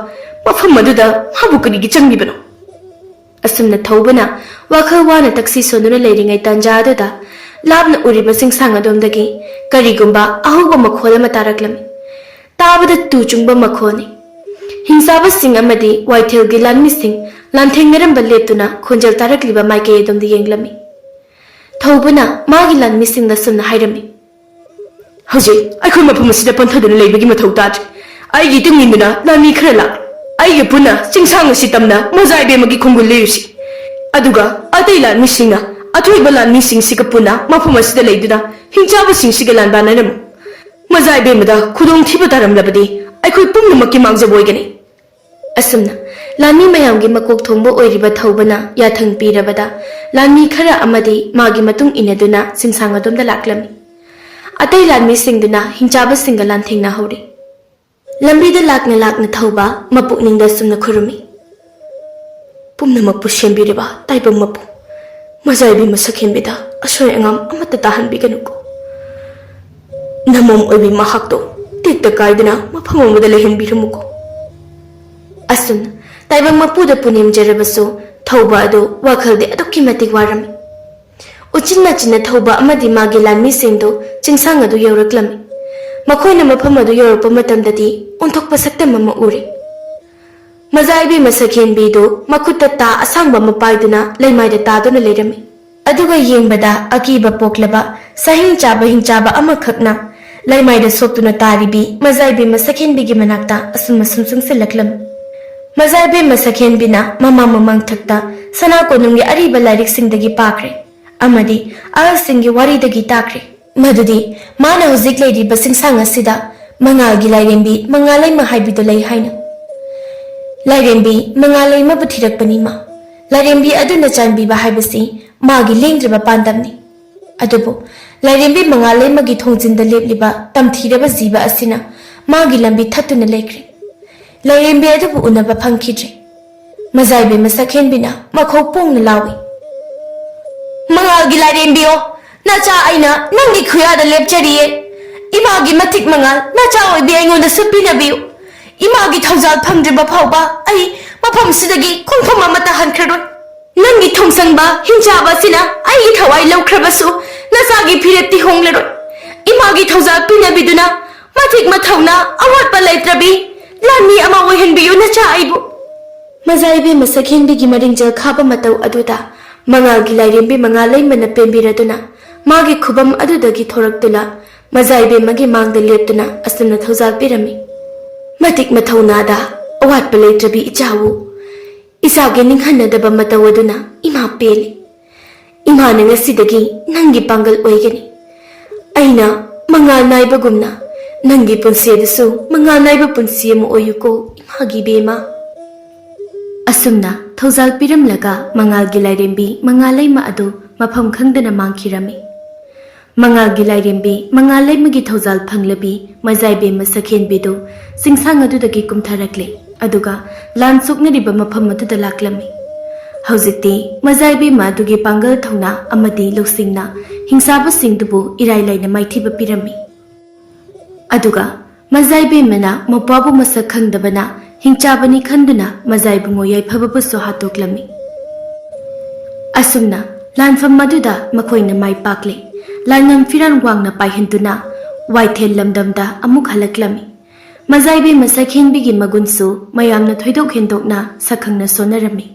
ꯃꯐꯝ ꯑꯗꯨꯗ ꯃꯥꯕꯨ ꯀꯔꯤꯒꯤ ꯆꯪꯂꯤꯕꯅꯣ?" ꯑꯁꯨꯝꯅ ꯊꯧꯕꯅ ꯋꯥꯈꯜ ꯋꯥꯅ ꯇꯛꯁꯤ ꯁꯣꯟꯗꯨꯅ ꯂꯩꯔꯤꯉꯩ ꯇꯥꯟꯖꯥ ꯑꯗꯨꯗ ꯂꯥꯞꯅ ꯎꯔꯤꯕ ꯆꯤꯡꯁꯥꯡ ꯑꯗꯣꯝꯗꯒꯤ ꯀꯔꯤꯒꯨꯝꯕ ꯑꯍꯧꯕ ꯃꯈꯣꯜ ꯑꯃ ꯇꯥꯔꯛꯂꯝꯃꯤ꯫ ꯇꯥꯕꯗ ꯇꯨ ꯆꯨꯡꯕ ꯃꯈꯣꯜꯅꯤ꯫ ꯍꯤꯡꯆꯥꯕꯁꯤꯡ ꯑꯃꯗꯤ ꯋꯥꯏꯊꯦꯜꯒꯤ ꯂꯥꯟꯃꯤꯁꯤꯡ ꯂꯥꯟꯊꯦꯡꯅꯔꯝꯕ ꯂꯦꯞꯇꯨꯅ ꯈꯣꯟꯖꯦꯜ ꯇꯥꯔꯛꯂꯤꯕ ꯃꯥꯏꯀꯩ ꯑꯗꯣꯝꯗ ꯌꯦꯡꯂꯝꯃꯤ꯫ ꯊꯧꯕꯅ ꯃꯥꯒꯤ ꯂꯥꯟꯃꯤꯁꯤꯡꯗ ꯁꯨꯝꯅ ꯍꯥꯏꯔꯝꯃꯤ, "ꯍꯧꯖꯤꯛ ꯑꯩꯈꯣꯏ ꯃꯐꯝ ꯑꯁꯤꯗ ꯄꯟꯊꯗꯨꯅ ꯂꯩꯕꯒꯤ ꯃꯊꯧ ꯇꯥꯗ꯭ꯔꯦ꯫ ꯑꯩꯒꯤ ꯏꯇꯨꯡ ꯏꯟꯗꯨꯅ ꯂꯥꯟꯃꯤ ꯈꯔ ꯂꯥꯛ꯫ ꯑꯩꯒ ꯄꯨꯟꯅ ꯆꯤꯡꯁꯥꯡ ꯑꯁꯤ ꯇꯝꯅ ꯃꯖꯥꯏꯕꯦꯝꯃꯒꯤ ꯈꯣꯡꯒꯨꯜ ꯂꯩꯔꯨꯁꯤ꯫ ꯑꯗꯨꯒ ꯑꯇꯩ ꯂꯥꯟꯃꯤꯁꯤꯡꯅ ꯑꯊꯣꯏꯕ ꯂꯥꯟꯃꯤꯁꯤꯡꯁꯤꯒ ꯄꯨꯟꯅ ꯃꯐꯝ ꯑꯁꯤꯗ ꯂꯩꯗꯨꯅ ꯍꯤꯡꯆꯥꯕꯁꯤꯡꯁꯤꯒ ꯂꯥꯟꯗꯥꯅꯔꯝꯃꯨ꯫ ꯃꯖꯥ ꯏꯕꯦꯝꯃꯗ ꯈꯨꯗꯣꯡꯊꯤꯕ ꯇꯥꯔꯝꯂꯕꯗꯤ ꯑꯩꯈꯣꯏ ꯄꯨꯝꯅꯃꯛꯀꯤ ꯃꯥꯡꯖꯕ ꯑꯣꯏꯒꯅꯤ꯫ ꯑꯁꯨꯝꯅ ꯂꯥꯟꯃꯤ ꯃꯌꯥꯝꯒꯤ ꯃꯀꯣꯛ ꯊꯣꯡꯕ ꯑꯣꯏꯔꯤꯕ ꯊꯧꯕꯅ ꯌꯥꯊꯪ ꯄꯤꯔꯕꯗ, ꯂꯥꯟꯃꯤ ꯈꯔ ꯑꯃꯗꯤ ꯃꯥꯒꯤ ꯃꯇꯨꯡ ꯏꯟꯅꯗꯨꯅ ꯆꯤꯡꯁꯥꯡ ꯑꯗꯣꯝꯗ ꯂꯥꯛꯂꯝꯃꯤ꯫ ꯑꯇꯩ ꯂꯥꯟꯃꯤꯁꯤꯡꯗꯨꯅ ꯍꯤꯡꯆꯥꯕꯁꯤꯡꯒ ꯂꯥꯟꯊꯦꯡꯅꯍꯧꯔꯤ꯫ ꯂꯝꯕꯤꯗ ꯂꯥꯛꯅ ꯂꯥꯛꯅ ꯊꯧꯕ ꯃꯄꯨꯛꯅꯤꯡꯗ ꯁꯨꯝꯅ ꯈꯨꯔꯨꯝꯃꯤ꯫ ꯄꯨꯝꯅꯃꯛꯄꯨ ꯁꯦꯝꯕꯤꯔꯤꯕ ꯇꯥꯏꯕꯪ ꯃꯄꯨ, ꯃꯖꯥ ꯏꯕꯦꯝꯃ ꯁꯛꯍꯦꯟꯕꯤꯗ ꯑꯁꯣꯏ ꯑꯉꯥꯝ ꯑꯃꯠꯇ ꯇꯥꯍꯟꯕꯤꯒꯅꯨꯀꯣ꯫ ꯅꯃꯣꯝ ꯑꯣꯏꯕꯤ ꯃꯍꯥꯛꯇꯣ ꯇꯦꯛꯇ ꯀꯥꯏꯗꯅ ꯃꯐꯝ ꯑꯃꯗ ꯂꯩꯍꯟꯕꯤꯔꯝꯃꯨꯀꯣ꯫ ꯑꯁꯨꯝꯅ ꯇꯥꯏꯕꯪ ꯃꯄꯨꯗ ꯄꯨꯅꯦꯝꯖꯔꯕꯁꯨ, ꯊꯧꯕ ꯑꯗꯨ ꯋꯥꯈꯜꯗꯤ ꯑꯗꯨꯛꯀꯤ ꯃꯇꯤꯛ ꯋꯥꯔꯝꯃꯤ꯫ ꯎꯆꯤꯟ ꯅꯥꯆꯤꯟꯅ ꯊꯧꯕ ꯑꯃꯗꯤ ꯃꯥꯒꯤ ꯂꯥꯟꯃꯤꯁꯤꯡꯗꯨ ꯆꯤꯡꯁꯥꯡ ꯑꯗꯨ ꯌꯧꯔꯛꯂꯝꯃꯤ꯫ ꯃꯈꯣꯏꯅ ꯃꯐꯝ ꯑꯗꯨ ꯌꯧꯔꯛꯄ ꯃꯇꯝꯗꯗꯤ ꯑꯣꯟꯊꯣꯛꯄ ꯁꯛꯇꯝ ꯑꯃ ꯎꯔꯦ꯫ ꯃꯖꯥ ꯏꯕꯦꯝꯃ ꯁꯛꯍꯦꯟꯕꯤꯗꯨ ꯃꯈꯨꯠꯇ ꯇꯥ ꯑꯁꯥꯡꯕ ꯑꯃ ꯄꯥꯏꯗꯨꯅ ꯂꯩꯃꯥꯏꯗ ꯇꯥꯗꯨꯅ ꯂꯩꯔꯝꯃꯤ꯫ ꯑꯗꯨꯒ ꯌꯦꯡꯕꯗ ꯑꯀꯤꯕ ꯄꯣꯛꯂꯕ ꯁꯥꯍꯤꯡ ꯆꯥꯕ ꯍꯤꯡꯆꯥꯕ ꯑꯃꯈꯛꯅ ꯂꯩꯃꯥꯏꯗ ꯁꯣꯛꯇꯨꯅ ꯇꯥꯔꯤꯕꯤ ꯃꯖꯥ ꯏꯕꯦꯝꯃ ꯁꯛꯍꯦꯟꯕꯤꯒꯤ ꯃꯅꯥꯛꯇ ꯑꯁꯨꯝ ꯑꯁꯨꯝ ꯆꯪꯁꯤꯜꯂꯛꯂꯝꯃꯤ꯫ ꯃꯖꯥ ꯏꯕꯦꯝꯃ ꯁꯛꯍꯦꯟꯕꯤꯅ ꯃꯃꯥꯡ ꯃꯃꯥꯡ ꯊꯛꯇ ꯁꯅꯥ ꯀꯣꯅꯨꯡꯒꯤ ꯑꯔꯤꯕ ꯂꯥꯏꯔꯤꯛꯁꯤꯡꯗꯒꯤ ꯄꯥꯈ꯭ꯔꯦ ꯑꯃꯗꯤ ꯑꯍꯜꯁꯤꯡꯒꯤ ꯋꯥꯔꯤꯗꯒꯤ ꯇꯥꯈ꯭ꯔꯦ꯫ ꯃꯗꯨꯗꯤ ꯃꯥꯅ ꯍꯧꯖꯤꯛ ꯂꯩꯔꯤꯕ ꯆꯤꯡꯁꯥꯡ ꯑꯁꯤꯗ ꯃꯉꯥꯜꯒꯤ ꯂꯥꯏꯔꯦꯝꯕꯤ ꯃꯉꯥꯂꯩꯃ ꯍꯥꯏꯕꯤꯗꯨ ꯂꯩ ꯍꯥꯏꯅ꯫ ꯂꯥꯏꯔꯦꯝꯕꯤ ꯃꯉꯥꯂꯩꯃꯕꯨ ꯊꯤꯔꯛꯄꯅꯤ ꯃꯥ꯫ ꯂꯥꯏꯔꯦꯝꯕꯤ ꯑꯗꯨꯅ ꯆꯥꯟꯕꯤꯕ ꯍꯥꯏꯕꯁꯤ ꯃꯥꯒꯤ ꯂꯦꯡꯗ꯭ꯔꯕ ꯄꯥꯟꯗꯝꯅꯤ꯫ ꯑꯗꯨꯕꯨ ꯂꯥꯏꯔꯦꯝꯕꯤ ꯃꯉꯥꯂꯩꯃꯒꯤ ꯊꯣꯡꯖꯤꯟꯗ ꯂꯦꯞꯂꯤꯕ ꯇꯝꯊꯤꯔꯕ ꯖꯤꯕ ꯑꯁꯤꯅ ꯃꯥꯒꯤ ꯂꯝꯕꯤ ꯊꯠꯇꯨꯅ ꯂꯩꯈ꯭ꯔꯦ꯫ ꯂꯥꯏꯔꯦꯝꯕꯤ ꯑꯗꯨꯕꯨ ꯎꯅꯕ ꯐꯪꯈꯤꯗ꯭ꯔꯦ꯫ ꯃꯖꯥ ꯏꯕꯦꯝꯃ ꯁꯛꯍꯦꯟꯕꯤꯅ ꯃꯈꯧ ꯄꯣꯡꯅ ꯂꯥꯎꯏ, "ꯃꯉꯥꯜꯒꯤ ꯂꯥꯏꯔꯦꯝꯕꯤꯌꯣ, ꯅꯆꯥ ꯑꯩꯅ ꯅꯪꯒꯤ ꯈꯨꯌꯥꯗ ꯂꯦꯞꯆꯔꯤꯌꯦ꯫ ꯏꯃꯥꯒꯤ ꯃꯇꯤꯛ ꯃꯉꯥꯜ ꯅꯆꯥ ꯑꯣꯏꯕꯤ ꯑꯩꯉꯣꯟꯗꯁꯨ ꯄꯤꯅꯕꯤꯌꯨ꯫ ꯏꯃꯥꯒꯤ ꯊꯧꯖꯥꯜ ꯐꯪꯗ꯭ꯔꯤꯕ ꯐꯥꯎꯕ ꯑꯩ ꯃꯐꯝꯁꯤꯗꯒꯤ ꯈꯣꯡꯐꯝ ꯑꯃꯠꯇ ꯍꯟꯈ꯭ꯔꯔꯣꯏ꯫ ꯅꯪꯒꯤ ꯊꯣꯡꯁꯪꯕ ꯍꯤꯡꯆꯥꯕ ꯑꯁꯤꯅ ꯑꯩꯒꯤ ꯊꯋꯥꯏ ꯂꯧꯈ꯭ꯔꯕꯁꯨ ꯅꯆꯥꯒꯤ ꯐꯤꯔꯦꯞꯇꯤ ꯍꯣꯡꯂꯔꯣꯏ꯫ ꯏꯃꯥꯒꯤ ꯊꯧꯖꯥꯜ ꯄꯤꯅꯕꯤꯗꯨꯅ ꯃꯇꯤꯛ ꯃꯊꯧꯅ ꯑꯋꯥꯠꯄ ꯂꯩꯇ꯭ꯔꯕꯤ ꯂꯥꯟꯃꯤ ꯑꯃ ꯑꯣꯏꯍꯟꯕꯤꯌꯨ ꯅꯆꯥ ꯑꯩꯕꯨ"꯫ ꯃꯖꯥ ꯏꯕꯦꯝꯃ ꯁꯛꯍꯦꯟꯕꯤꯒꯤ ꯃꯔꯤꯡꯖꯦꯜ ꯈꯥꯕ ꯃꯇꯧ ꯑꯗꯨꯗ ꯃꯉꯥꯜꯒꯤ ꯂꯥꯏꯔꯦꯝꯕꯤ ꯃꯉꯥꯂꯩꯃꯅ ꯄꯦꯟꯕꯤꯔꯗꯨꯅ ꯃꯥꯒꯤ ꯈꯨꯕꯝ ꯑꯗꯨꯗꯒꯤ ꯊꯣꯔꯛꯇꯨꯅ ꯃꯖꯥ ꯏꯕꯦꯝꯃꯒꯤ ꯃꯥꯡꯗ ꯂꯦꯞꯇꯨꯅ ꯑꯁꯨꯝꯅ ꯊꯧꯖꯥꯜ ꯄꯤꯔꯝꯃꯤ, "ꯃꯇꯤꯛ ꯃꯊꯧꯅꯥꯗ ꯑꯋꯥꯠꯄ ꯂꯩꯇ꯭ꯔꯕꯤ ꯏꯆꯥꯕꯨ ꯏꯆꯥꯒꯤ ꯅꯤꯡꯍꯟꯅꯗꯕ ꯃꯇꯧ ꯑꯗꯨꯅ ꯏꯃꯥ ꯄꯦꯜꯂꯤ꯫ ꯏꯃꯥꯅ ꯉꯁꯤꯗꯒꯤ ꯅꯪꯒꯤ ꯄꯥꯡꯒꯜ ꯑꯣꯏꯒꯅꯤ꯫ ꯑꯩꯅ ꯃꯉꯥꯜ ꯅꯥꯏꯕꯒꯨꯝꯅ ꯅꯪꯒꯤ ꯄꯨꯟꯁꯤ ꯑꯗꯨꯁꯨ ꯃꯉꯥꯜ ꯅꯥꯏꯕ ꯄꯨꯟꯁꯤ ꯑꯃ ꯑꯣꯏꯌꯨꯀꯣ, ꯏꯃꯥꯒꯤ ꯕꯦꯝꯃ꯫ ꯑꯁꯨꯝꯅ ꯊꯧꯖꯥꯜ ꯄꯤꯔꯝꯂꯒ ꯃꯉꯥꯜꯒꯤ ꯂꯥꯏꯔꯦꯝꯕꯤ ꯃꯉꯥꯜꯂꯩꯃ ꯑꯗꯨ ꯃꯐꯝ ꯈꯪꯗꯅ ꯃꯥꯡꯈꯤꯔꯝꯃꯤ꯫ ꯃꯉꯥꯜꯒꯤ ꯂꯥꯏꯔꯦꯝꯕꯤ ꯃꯉꯥꯜꯂꯩꯃꯒꯤ ꯊꯧꯖꯥꯜ ꯐꯪꯂꯕꯤ ꯃꯖꯥꯏꯕꯦꯝꯃ ꯁꯛꯍꯦꯟꯕꯤꯗꯨ ꯆꯤꯡꯁꯥꯡ ꯑꯗꯨꯗꯒꯤ ꯀꯨꯝꯊꯔꯛꯂꯦ, ꯑꯗꯨꯒ ꯂꯥꯟ ꯁꯣꯛꯅꯔꯤꯕ ꯃꯐꯝ ꯑꯗꯨꯗ ꯂꯥꯛꯂꯝꯃꯤ꯫ ꯍꯧꯖꯤꯛꯇꯤ ꯃꯖꯥꯏꯕꯦꯝꯃ ꯑꯗꯨꯒꯤ ꯄꯥꯡꯒꯜ ꯊꯧꯅꯥ ꯑꯃꯗꯤ ꯂꯧꯁꯤꯡꯅ ꯍꯤꯡꯆꯥꯕꯁꯤꯡꯗꯨꯕꯨ ꯏꯔꯥꯏ ꯂꯥꯏꯅ ꯃꯥꯏꯊꯤꯕ ꯄꯤꯔꯝꯃꯤ꯫ ꯑꯗꯨꯒ ꯃꯖꯥꯏꯕꯦꯝꯃꯅ ꯃꯄ꯭ꯋꯥꯕꯨ ꯃꯁꯛ ꯈꯪꯗꯕꯅ ꯍꯤꯡꯆꯥꯕꯅꯤ ꯈꯟꯗꯨꯅ ꯃꯖꯥꯏꯕꯨꯡꯉꯣ ꯌꯥꯏꯐꯕꯕꯨꯁꯨ ꯍꯥꯠꯇꯣꯛꯂꯝꯃꯤ꯫ ꯑꯁꯨꯝꯅ ꯂꯥꯟꯐꯝ ꯑꯗꯨꯗ ꯃꯈꯣꯏꯅ ꯃꯥꯏ ꯄꯥꯛꯂꯦ꯫ ꯂꯥꯟꯉꯝ ꯐꯤꯔꯥꯟ ꯋꯥꯡꯅ ꯄꯥꯏꯍꯟꯗꯨꯅ ꯋꯥꯏꯊꯦꯜ ꯂꯝꯗꯝꯗ ꯑꯃꯨꯛ ꯍꯜꯂꯛꯂꯝꯃꯤ꯫ ꯃꯖꯥꯏꯕꯦꯝꯃ ꯁꯛꯍꯦꯟꯕꯤꯒꯤ ꯃꯒꯨꯟꯁꯨ ꯃꯌꯥꯝꯅ ꯊꯣꯏꯗꯣꯛ ꯍꯦꯟꯗꯣꯛꯅ ꯁꯛꯈꯪꯅ ꯁꯣꯟꯅꯔꯝꯃꯤ꯫